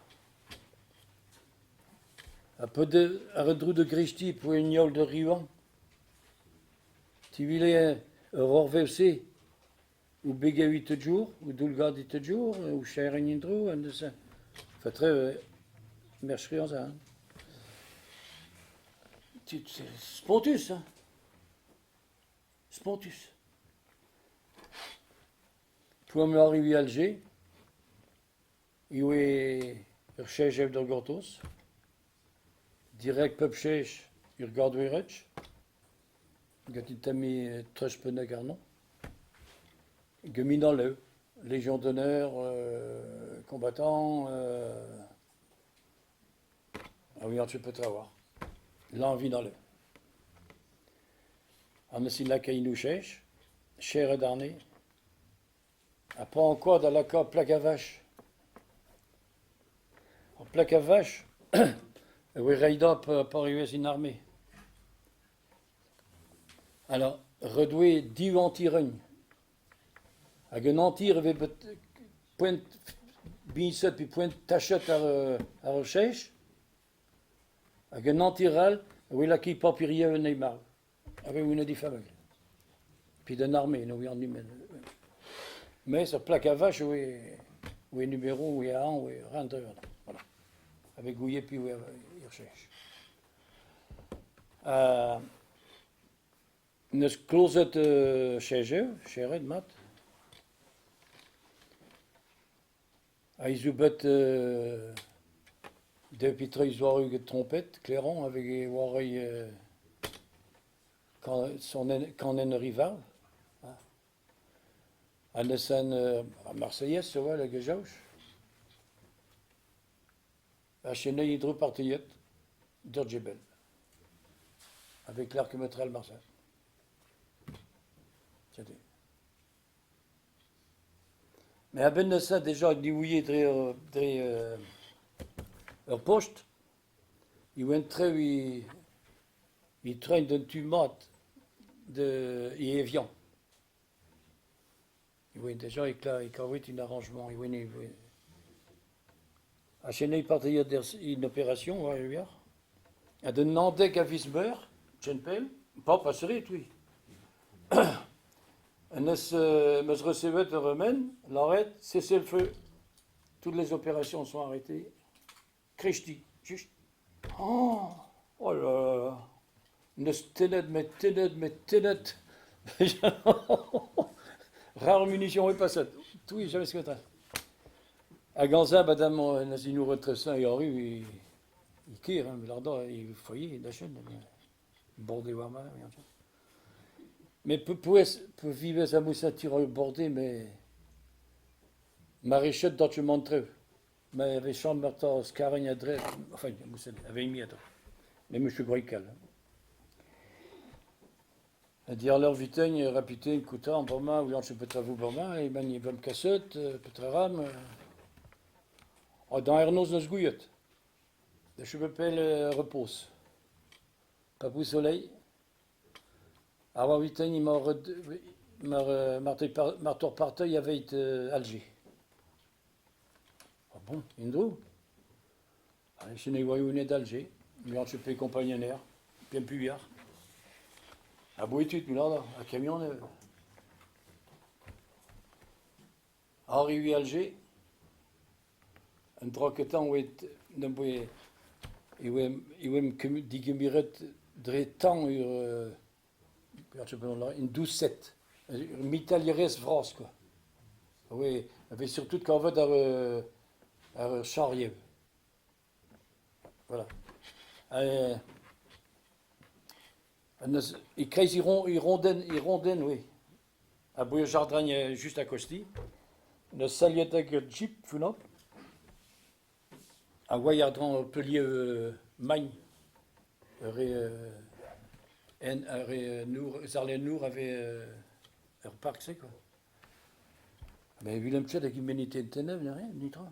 ha pa deu ar un dro da greskiñ po un heol da rivañ. Ti 'vile ur orvev-se. O begañ toujours, o doullgadiñ toujours, o serriñ en-dro, ha neuze faotre merc'h hein. C'est spontus, hein. Spontus. Poan me arrive Alger, e oe ur chech d'ar gortoz. Direct pep chech ur gardouerech. Gant tammi treuzpennek àrnañ. Gemin an lev, Légion d'honneur, combattant, a ouian ket petra oa. L'envie dans le. An eus lakaet o chech, serret àrne. Ha pa ankouaat da lakaat plak a vache. Ar plak a vache e voe reiñ dezhañ pa erruas en arme. Alors, ret oe div antiregn. Hag un antir e vez bet poent biñset pe poent tachet àr ar chech. Hag un antir all e voe lakaet papirioù en marv. Avec une famille. Puis d'un armée, nous en Mais sa plaque à vache, oui, oui, numéro, oui, un, oui, rien de voilà. Avec gouillé, puis oui, il recherche. Neus klozet chejev, cheret mat. Ha hi zo bet daou pe tri zoare get trompet, Clairon avec e oare kanenn rival. Ha neuze Marseillaise, oa hag e jaoj. Ha cheneiñ dro partiet d'ur Djebel. Avec l'arc metral Marseille. Setu. Mais a-benn neuze déjà diouiet dre dre ur post, e oant trev e treiñ d'un tu mat de e Evian. E oa déjà e kavit un arrangement, e oa Ha cheneiñ partiet une opération war e Ha d'un naontek a viz Meur, Tchenpell, pas passerit, oui. En eus meus recevet ur men, lâret cessez-le-feu. Toutes les opérations sont arrêtées. Krechti, just. Oh, oh là là là. Neus tennet, met tennet, met tennet. Rare munition est passet. Tout, jamais ce que Hag anzav madame neuze inour etresañ e arru e kêr hein, larda e foyer da chaîne bordé war ma Mais peu vivez a moussa tir bordé mais maréchet d'orchemantrev mais avait champ marta skaragn adre enfin moussa avait mis mais monsieur Groical. A diàr leur vitegn rapitein kouta bremañ ouian ket petra vo bremañ e man e vamp kaset petra ram. Ha d'an ernoz n'eus gouiet. Da chom pell repos. Pa vo soleil. Ha war vitegn emañ mar tor parteuil aveit Alger. Ah bon, en-dro? Ah, se ne oa net d'Alger. Ouian ket pe kompagnonner, pemp uiar. Ha bouetud, lada, ha camion. Arrivé Alger, un dra kentañ oa n'em boa e oa digemeret dre tan ur un doucette, ur mitalierez vras quoi. Oui, avait surtout kavet ar charriev. Voilà. E-kreiz e rondenn, oui. A bouez jardin juste à côté. Neus saluet hag ur jeep founnoc'h. A oa àr-dreñv peulier magn. Ur re en ur re nour zarlennour avait ur park-se quoi. Mais Willem ket hag humanité tenev neuze, netra.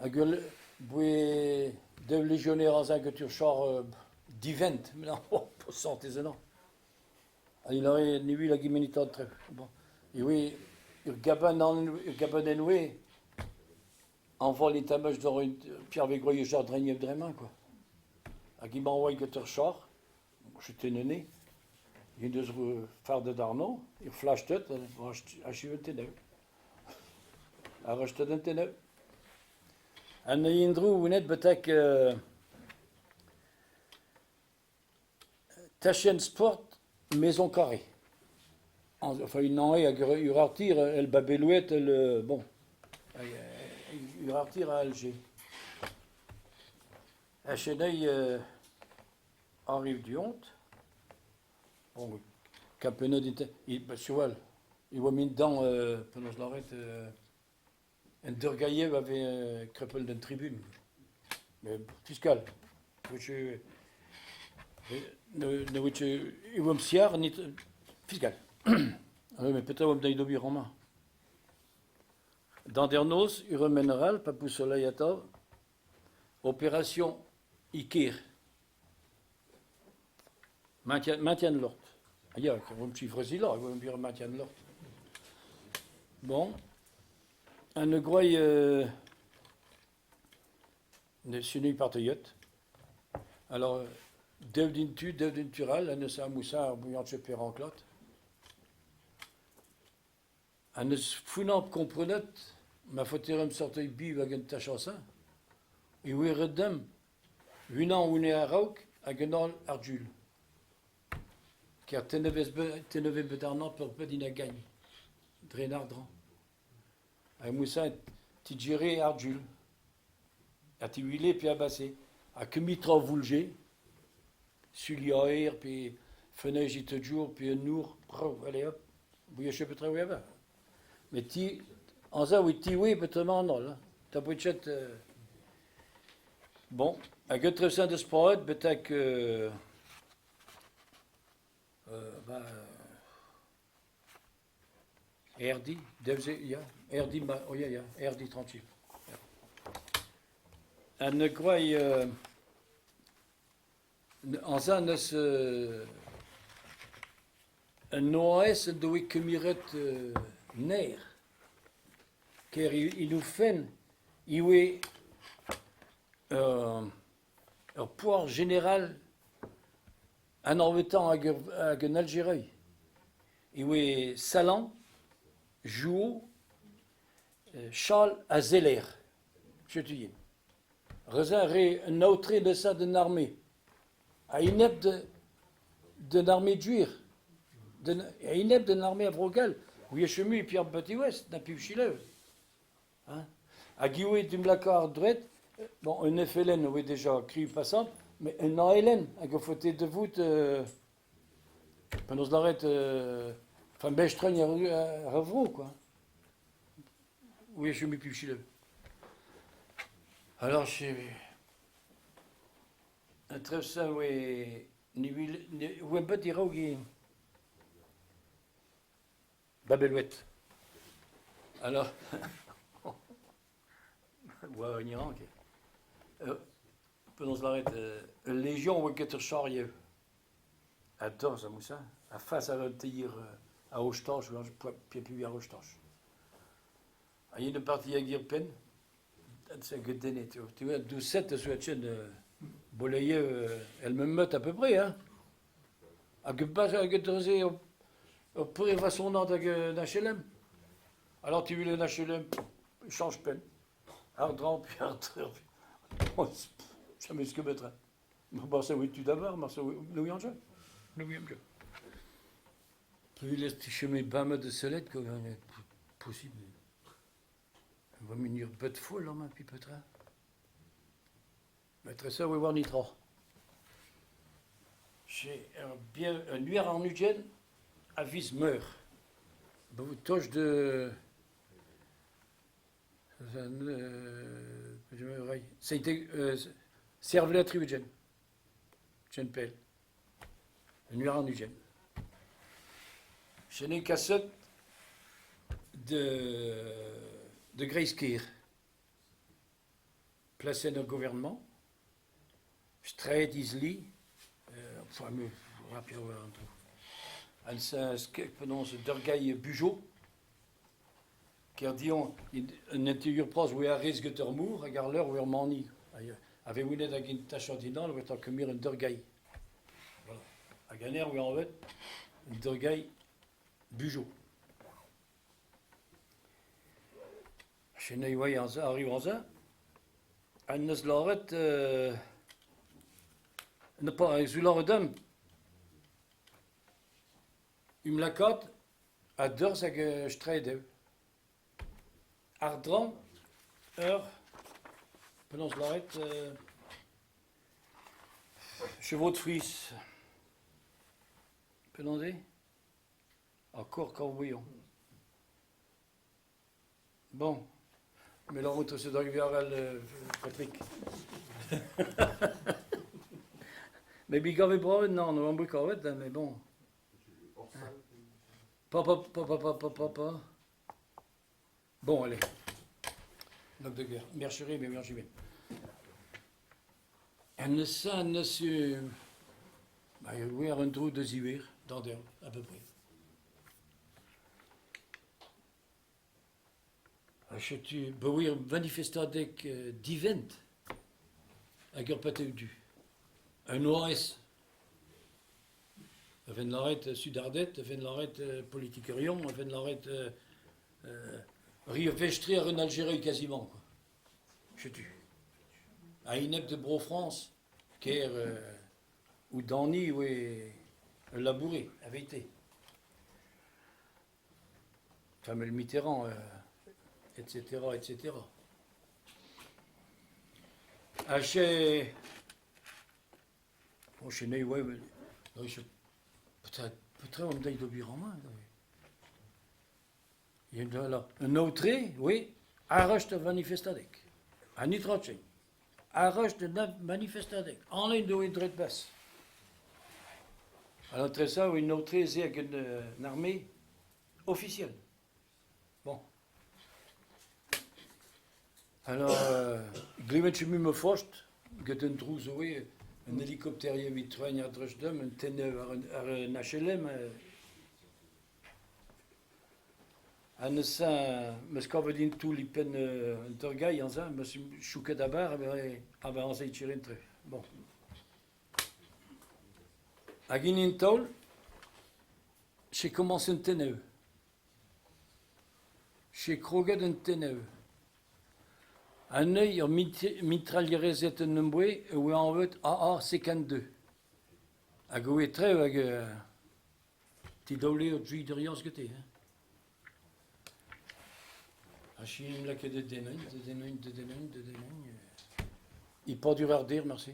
Hag ul boe daou légionnaire aze get ur char divent, oh, santez eno. Ha il aurait ne ui la gimenita tre. Bon. E oe ur gaban ur gabanenn oe anval tamaj d'or Pierre Vegroy jardrenier dremañ quoi. Hag i oa get ur char, j'étais né. Hien deus fardet àrnañ, ur flachtet, achiu an tenneù. Arrostet an tenneù. An endro onet betek tachenn sport Maison Carrée. Enfin, unan eo hag ur artir el Babelouet, el bon, ur artir a Alger. Acheneiñ arriv du-hont. Bon, kapennet int, sur e oa min dañ penaos lâret un deurgailhev a vez krepel d'un tribune. Mais fiskal. Ne oa ket e oamp siar nit fiskal. Mais petra oamp deuet d'ober amañ? D'an noz, ur mineral, pa pousse soleil atav, Opération Ikir. Maintien de l'ordre. Ah ya, un petit fresilañ, e oa maintien de l'ordre. Bon, un groei ne sunu parteiet. Alors, dev din tu, dev din tural, ha neus a moussa ar bouillant peranklat. Ha n'eus founañ komprenet ma faoteremp sortiñ biv hag un tach-añsañ e oe ret dimp unan hon a-raok hag un all àr-jul. Kar tennet vez bet àrnañ peurpet int a gagn dre an ardrañ. Hag mod-se e tigere àr-jul. Ha te wele pe a base. Ha kemit tra voulje, suliaer pe fenech e pe un nour, brav, allez hop, bouiañ petra oa avat. Met ti, anzav e tiwe petra an holl. T'as bet Bon, hag etre deus paeet betek ba Erdi, devze, ya, Erdi, ma, oh ya, ya, Erdi tranquille. Ha ne groai anzañ neus un OAS en doe kemeret naer. Ker in o fenn ivez ur poar jeneral anavetañ hag un Aljerai. E oe Salan, Jouo, Chal ha Zeller. Setu int. Rezañ a rae un aotre nesañ d'un arme. A-enep d'un arme gwir. A-enep d'un arme a Vro-Gall. Ouiech mui Pierre Batiwest na piv Chilev. Hein. Hag ivez d'em lakaat àr droed, bon un FLN a oa deja kriv pasant, met un ALN hag a faote da vout penaos lâret enfin mestr ar vro quoi. Oui, je me plus Alors j'ai un trevsa oa ne oa bet diraok Babelouet. Alors, oa un Iran penaos lâret ul lejion oa get ur charriev. A dorzh a mousa, a fas a un teir a Ostañj, piv ar Ostañj. Ha yen parti hag ir penn, hag denet. Tu vois, doucette a zo tchen boleie elle me meut à peu près, hein. Hag pas hag neuze ur peurvasonad hag un HLM. Alors tu veux un HLM, change penn. Ar-draoñ pe ar-dreñv. Jamais ce que mettrait. Marse oa tu d'abord, marse ne ouian ket. Ne ouian ket. Puis tu chemais bamet de sellet quoi, possible. Va munir bet foll amañ puis petra. Matrese e oa war netra. J'ai un bien un nuer an ugent a viz meur. Toch de Servlet tri-ugent. Chen pell. Un nuer an ugent. J'en ai kaset de Greiz-Kêr. Plasenn ar gouarnamant, straed Isli, enfin me rapid an traoù. Penaos Durgay Bugeaud, Kerdion, un interieur pras oa a-rez get ur mor hag ar leur oa ur mani. A vez gwelet hag un tachad dindan oa kemer un Durgay. Voilà. Hag an aer oa anvet Un torgailh Bujo. Chennai oa arri amzer, ha 'neus lâret n'eus pas zo lâret deomp em lakaat a-dorzh hag straed eo. Àr-dreñv ur penaos lâret chevaux de frise. Penaos eo? Ha kork ar vuiañ. Bon, mais la route c'est d'arriver Patrick. Mais bi gave bravet nan, oan bet kavet, mais bon. Pa, pa, pa, pa, pa, pa, pa, pa. Bon, allez. Note de guerre. Mercherie, mais merci bien. En neus neus bah, wer un dro de ziwer, d'an à peu près. Ha setu peogwir manifestadeg divent hag ur patev du. Un oarez. A venn lâret soudarded, a venn lâret politikerion, a venn lâret ri vestri ar un Algérie quasiment quoi. Setu. A-enep de Bro-Frañs, kêr oudani oe laboure, avete. Familh Mitterrand, etc., etc. Ha chez... Bon, chez Ney, ouais, mais... Peut-être petra on deuit d'ober amañ Un aotre, oui, arrest ur vanifestadeg. Ha netra ken. Arrest un manifestadeg. Anez doe dret bas. Alors tre ça, un aotre se hag un armée officielle. Bon. Alors, glevet chemu ma fost, get un trouz oe, un hélicoptère evit treiñ a-dreuz deomp, un tenner war un HLM. Ha neuze 'meus kavet un toull e penn an torgailh aze, 'meus chouket a-barr ha aze e tirin-tre. Bon. Hag hini an taol, che komañs un tennev. Che kroget un tennev. Anezhi ur mitrailherezed en em boe e oa anvet AA-52. Hag e oe trev hag Ti daou levr dri gete hein. Ha chiñ lakaet da dennañ, da dennañ, da dennañ, da dennañ. E-pad ur eur marse.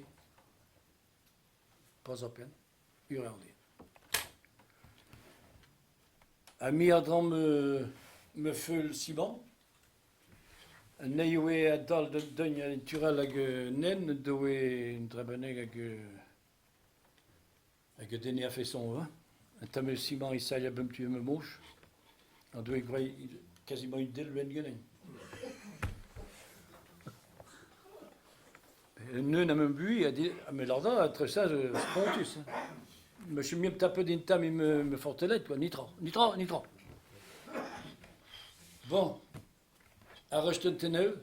Pas à peine. Ur eur Ha me a dramm me feul simant. Anezhi oe a-dal da deuñ naturel hag nen doe un dra bennak hag Hag a denne a-feson hein. Un tamm eus simant e sailh a bep tu ma moch. An doe gwraet quasiment un delwenn ganin. Neun am buhez a dit me larda tre ça spontus. Hein. Me suis mis tapet un tamm me, me fortelet quoi, nitra, nitra, nitra. Bon, ar un teneu.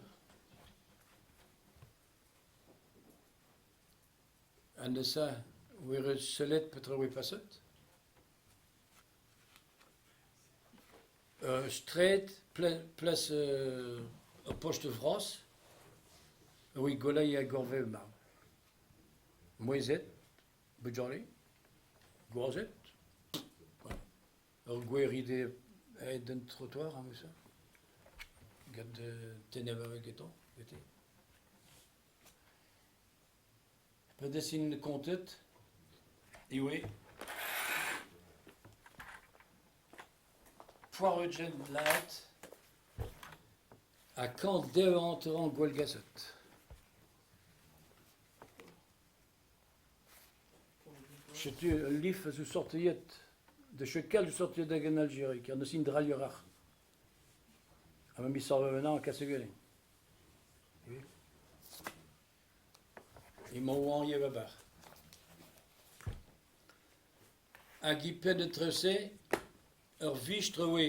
An neuze oa sellet petra oa paset. Straed plas ur post vras a oa goleiñ ar gourvev-mañ. Mouezhet, bugale, gwazed, ur gwer ivez aet d'an trottoir ameus gant tenner gantañ gete. Pa desin kontet ivez poareujen lâret ha kañv dezhañ gwallgaset. Setu ul lif a zo sortiet da chacal zo sortiet ag an Algérie, kar n'eus int drailhoc'h. Ha ma miz savet kaset ganin. Emañ o añv a-barh. Hag e-penn etreze ur vistr e oe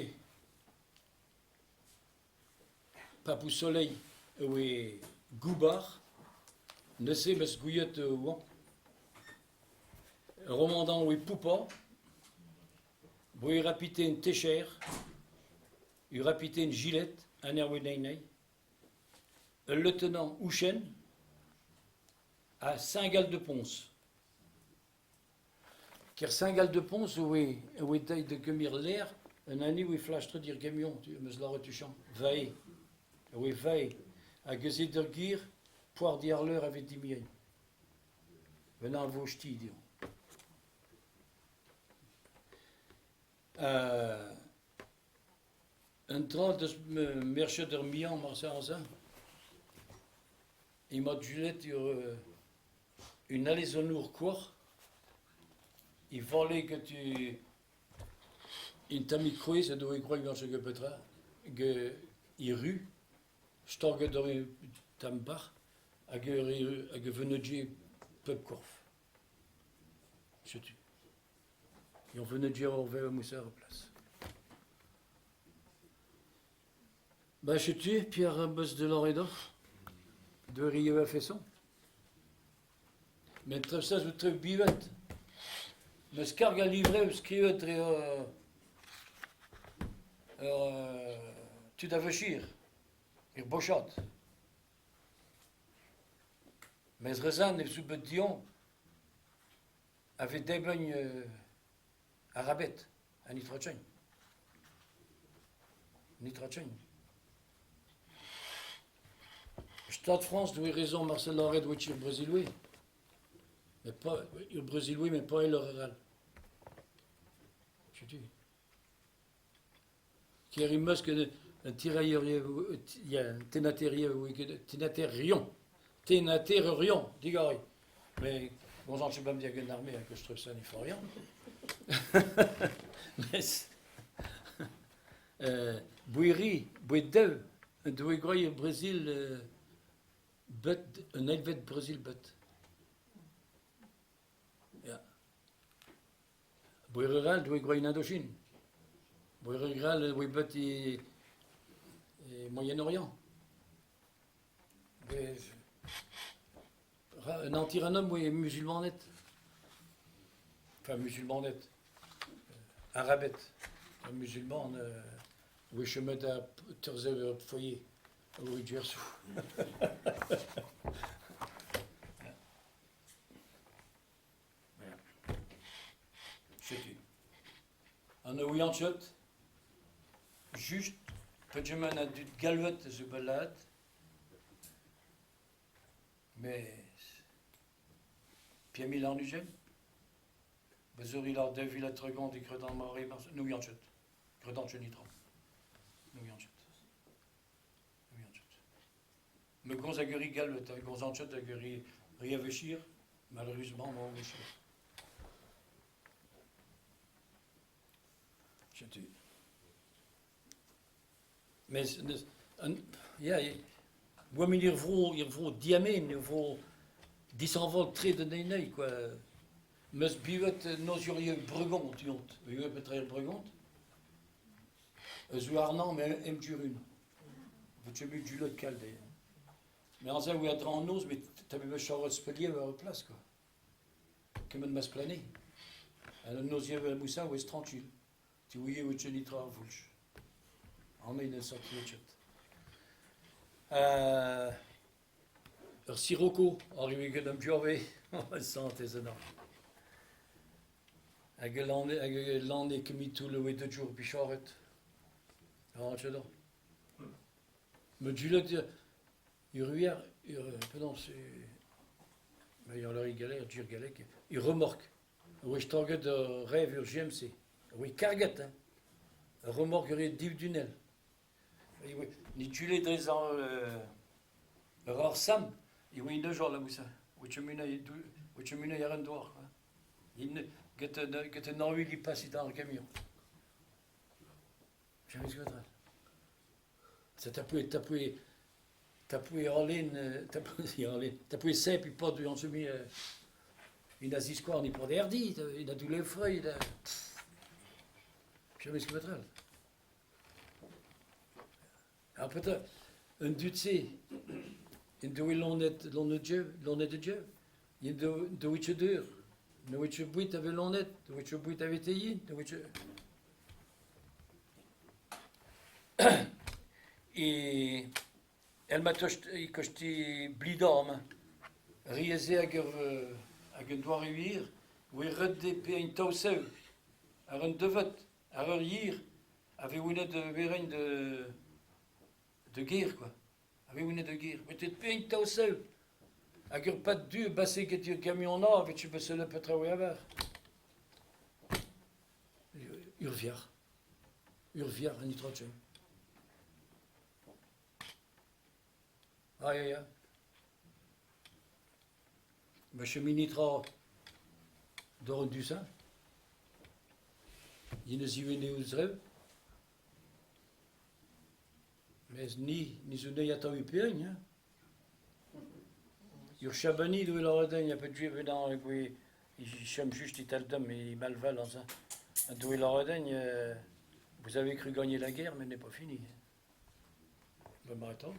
Papou Soleil e oe goubar. Neuze 'm eus gouiet e oan. Ur romant oe poupañ. Bo ur apiten techer, ur apiten gilet, an erweneinei, ul letenant Ouchen ha Saint-Gall-de-Pons. Ker Saint-Gall-de-Pons oe oe deuet da gemer lec'h un hini oe flastret er gamion, em eus lâret tuchant, vae. Oe vae. Hag eus d'ur gêr, poar diàr-leur a vez dimiañ. Un anv-ti dezhañ. Un dra deus merc'hed ur muiañ marse aze. Emañ Juliette ur un alezonnour koar. E vale get un tammig c'hwezh a doe gwraet gant petra e ru staget ur tamm bac'h hag hag e veneudje pep korf. Setu. Ur veneudjer ur vev mousa ar plas. Ba setu Pierre am eus da lâret deoc'h. Deuriñ eo a-feson. Met traoù-se zo traoù bivet. Meus karg al livreù skrivet dre ur tud a vechir, ur bochad. Mes rezan e zo bet dion a vez debret arabed ha nitrogen. Nitrogen. Stad Frañs doe raison Marcel Lauret oa ur Brezilouer. Mais pas ur Brezilouer mais pas ur all. Setu. Thierry Musk un tirailleur ya un tennaterier tennaterion tennaterion digarez. Mais bon j'en sais pas me dire qu'une armée que je trouve ça effrayant. Mais Bouiri, Bouedev, doe gwraet er Brazil bet un eilvet Brazil bet. Ya. Bouerer all doe gwraet en Indochine. Bouerer all oe bet e, e Moyen-Orient. Un antiranum oe musulmaned. Enfin, musulmaned. Arabed. Un musulman oe chomet da teurzel ur foyer oe gwerzoù. Setu. An ouian ket, just peogwir a dud galvet zo bet lâret, mes 5020 Bezour ar 2030 e gredan mare n'ouian ket. Gredan ket netra. N'ouian ket. N'ouian ket. Me gomz hag ur galvet, a gomzan ket hag ur re a vechir, malheureusement ma vechir. Setu. Mes ya, boa met ur vro diamen, ur vro dishañval-tre d'un anezhi quoi. 'Meus bivet nozioù Bregont du-hont. Eo petra eo Bregont? Eus warnañ me emdurun. Vo ket mui du local dezhañ. Mais aze oa dra an noz met 'ta bet chañchet spelier war plas quoi. Kement ma splane. An nozioù mousa oa tranquille. Ti ouie oa ket netra ar voulj. An eil ne sortie ket. Ur sirocco arrive get an Purvé santez eno. Hag e lane hag e lane kemitoul oe deut jour bicharet. Ah, j'adore. Me julet ur ur penaos ma ur leur galleg, ur galleg, ur remorque. Oe staget ur rev ur GMC. Oe karget, hein. Ur remorque ur div dunel. Ni tule drezañ ur ar samm e oa un eur labousa. O chemunañ ar an douar quoi. Get get un anvioù pasit ar camion. Jamais ket C'est tapoué tapoué tapoué en tapoué tapoué sep il pot du semi il a ziskoar ni pot erdi il a douleur freuil Jamais ket Ha petra, an dud-se, en doe loened loened loened Dieu, en doe ket deur, ne oa ket boued a vez loened, ne oa ket boued a vez teilhet, ne oa ket... E el ma tost e kosti Blida amañ. Riez eo hag ur hag un doare wir oe ret dezhe paeañ un taol-sev àr un devet, àr ur yer, a vez goulennet werenn de de gêr quoi. A vez goulennet de gêr. Betek paeañ un taol-sev. Hag ur pad du base get ur gamion evit bet sellet petra oe aver. Ur vioc'h. Ur vioc'h an nitrogen. Ah ya ya. Ma cheminitra d'or an du-se. Din a ziwenne ouzh rev. Mes ni, ni zo dezhi atav e peogn hein. Ur chabani 'doe lâret din ha peogwir vezañ e chom just e-tal deomp e Malval aze. Ha 'doe lâret din vous avez cru gagner la guerre mais n'est pas fini. Ben ma attends.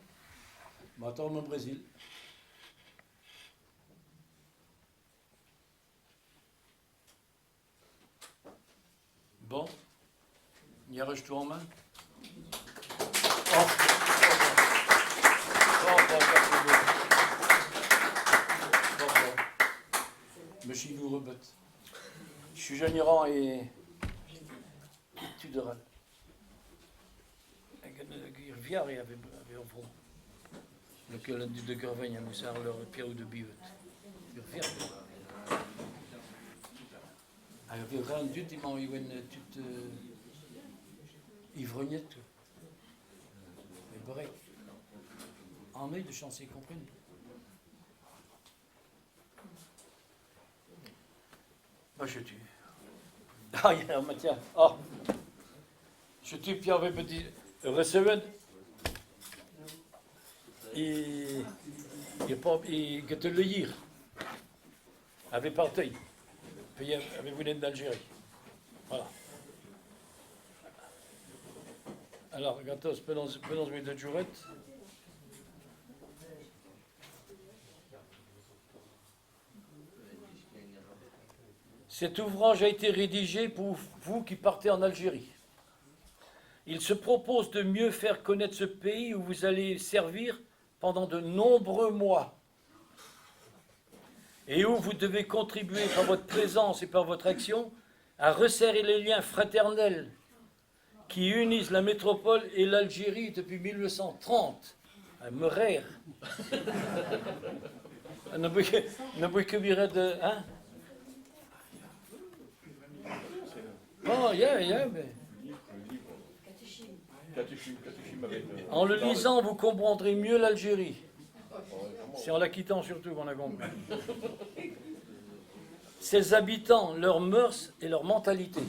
Ma attends emañ Brazil. Bon, ni a rejto amañ. Oh. Bon, bon, bon, bon, bon. Machine rebet. Sujet e tudoral. Hag ur viar eo a vez ur vro. Lequel an dud de Gervegn a meus ar leur Pierre de Bivet. Ur viar. Hag a vez an dud emañ ewen tud ivrognet. E brek. An de chance kompren. Bah, je tue. Ah, ya, ma tiens. Ah. Je tue Pierre petit recevet e e get ul leir avait parti puis avait venu d'Algérie. Voilà. Alors, gantos penaos penaos met da jouret. Cet ouvrage a été rédigé pour vous qui partez en Algérie. Il se propose de mieux faire connaître ce pays où vous allez servir pendant de nombreux mois et où vous devez contribuer par votre présence et par votre action à resserrer les liens fraternels qui unissent la métropole et l'Algérie depuis 1830. Un meurer. Na boe ket miret de... Hein? Oh, yeah, yeah, mais... En le lisant, vous comprendrez mieux l'Algérie. C'est en la quittant surtout qu'on a compris. Ses habitants, leurs mœurs et leur mentalité.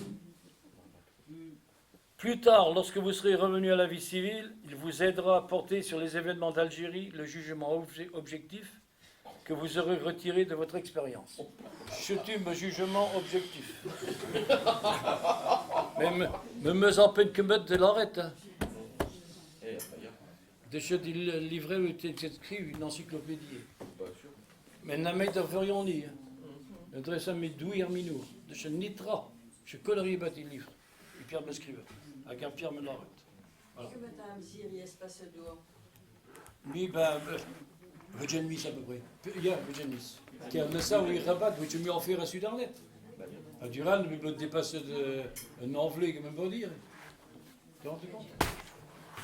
Plus tard, lorsque vous serez revenu à la vie civile, il vous aidera à porter sur les événements d'Algérie le jugement objectif que vous aurez retiré de votre expérience. Je tue mon jugement objectif. Mais me, me meus en peine que mettre de l'arrêt. Hein. De je livret où était écrit une encyclopédie. Mais n'a met ur veurioni. Hein. Dres met douilh ar minour. De je nitra. Je connerie bat il livre. Et Pierre me scrive. Hag ar Pierre me lâret. Voilà. Mi, ben, Virgin mis à peu près. Ya, Virgin mis. Tiens, mais ça, oui, rabat, oui, tu m'y en faire à Sudarnet. À Duran, mais peut dépasser de un envelé, même pas dire. Tu te rends compte?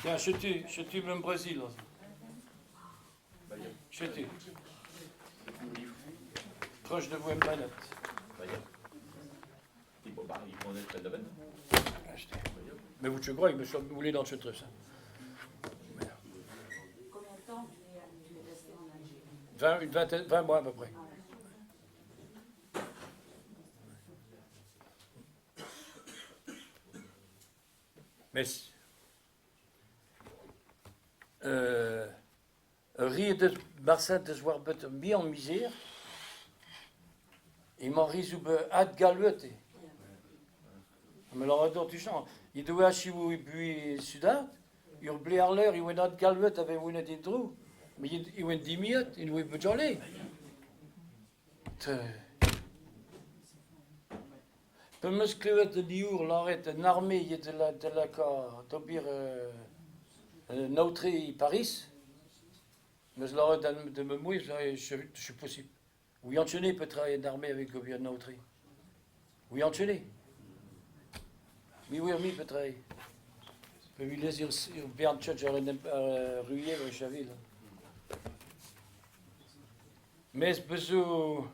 Tiens, je tue même Brésil. Je tue. Proche de vous, Mbanet. Mais vous, tu crois que je voulais dans ce truc, ça. Combien de temps tu es resté en Algérie? 20, une vingtaine, 20 mois à peu près. Mais ri deus Marcel deus war bet mi an mizer, emañ ri zo bet adgalvet eo. Me lâret doc'h tuchant, he doe achiv buhez Sudad, ur blez àr-lerc'h e oa adgalvet a vez gwelet en-dro, met e oa dimiet, e oa bet jale. Pa 'm eus klevet an diour lâret an arme ya da lakaat d'ober Un aotre e Pariz, 'meus lâret da ma mouezh, je possible. Ouian ket petra eo an arme evit ober an aotre. Ouian ket. Me 'ouian mui petra eo. Peogwir lez ur bern church ar ruier e Chaville. Mes bez zo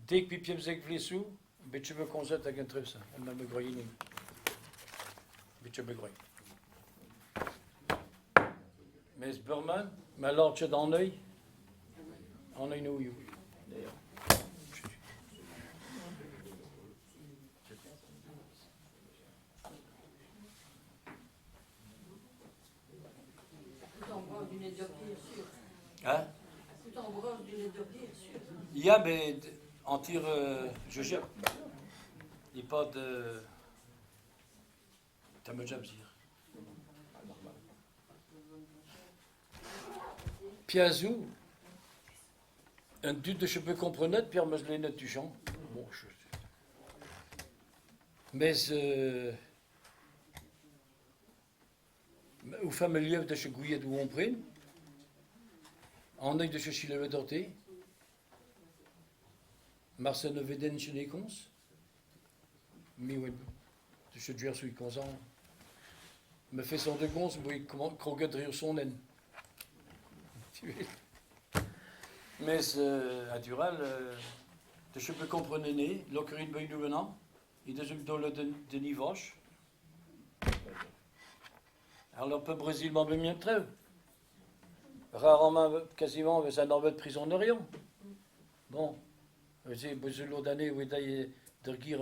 dek pe pemzek vloaz zo, bet ket bet komzet ag an traoù-se, ma ma gwreg. Bet ket bet gwreg. Mes bremañ, ma lâr ket an œil, an œil nouioù, d'ailleurs. Hein? Ya, met an tir je jette. E-pad tamm amzer. Piazzoù, an dud je peux komprenet peogwir 'm eus lennet tuchant. Bon, je... Mes o familh 'deus gouiet o ampren, an eil 'deus selaouet doc'hte. Marse ne vez den ket e komz. Me oa 'deus ket gwerz evit komzañ. Ma feson da gomz 'voe kroget dre ur sonenn. Mes a-du-rall 'deus ket bet kompren anezhe, lakaet int bet ganeomp. He deus un taol d'un ivañj. Alors pe Brésil mañ bet traoù. Rarement quasiment vez an anvet prizonerion. Bon, neuze beus lod anezhe oa dezhe d'ur gir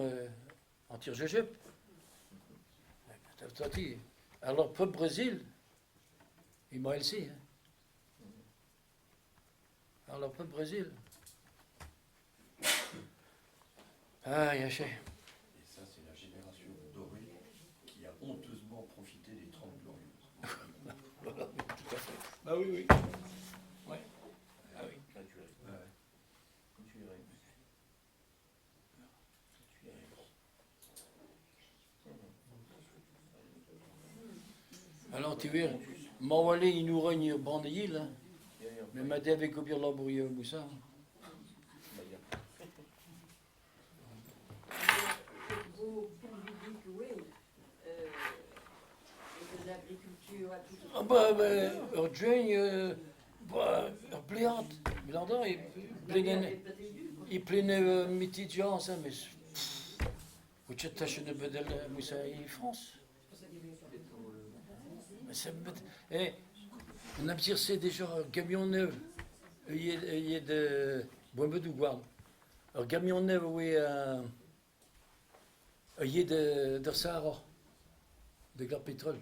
an tir jejep. Alors pe Brésil, emañ el-se. Hein. Alors pe Brésil. Ah, ya che. Et ça, c'est la génération dorée qui a honteusement profité des Trente Glorieuses. Voilà, tout à fait. Bah oui, oui. Ouais. Ah oui. Là, tu Ouais. Tu irais. Tu irais. Alors, tu vois, ma wale in ouragn ur banne-yil, hein. Mais ma devez ober labour moussa. Ah bah, bah ur djeñ, bah, ur blead, Blardor, e plenen, e plene mitidiañ, ça, mais pff, o tachenn bedel moussa e France. Eh, an amzer-se déjà ur gamion nev eo de boembedoù gwarn. Ur gamion nev oe eo d'ar Sahara, de gar petrol.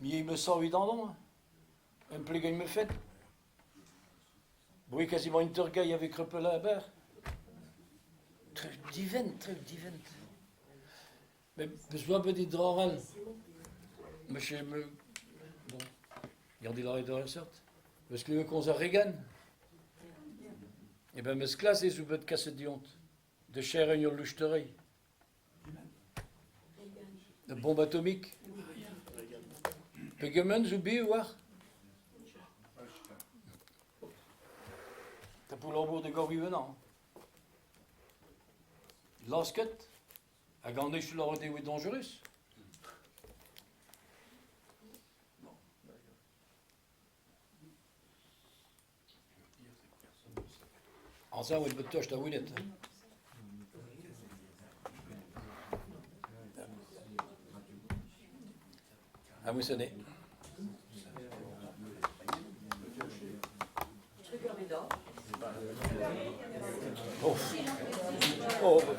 Me me sort evit an En plegañ me fed. Boe quasiment un teurgailh avec Crepelin à ber. Très divent, très divent. Met eus oa bet e dra all. Me me bon, gant lâret ur seurt. Eus klevet komz ar Reagan? Eh ben meus klas ez out bet kaset du-hont. Da cher en ur louchterei. Da bombe atomique. Pegement zo bet war? T'as pour labour de gorvi-venant. Lasket Hag an echu lâret eo dañjerus. Anzav eo bet tost da welet. Ah oui, ça n'est. Oh. Oh, bah,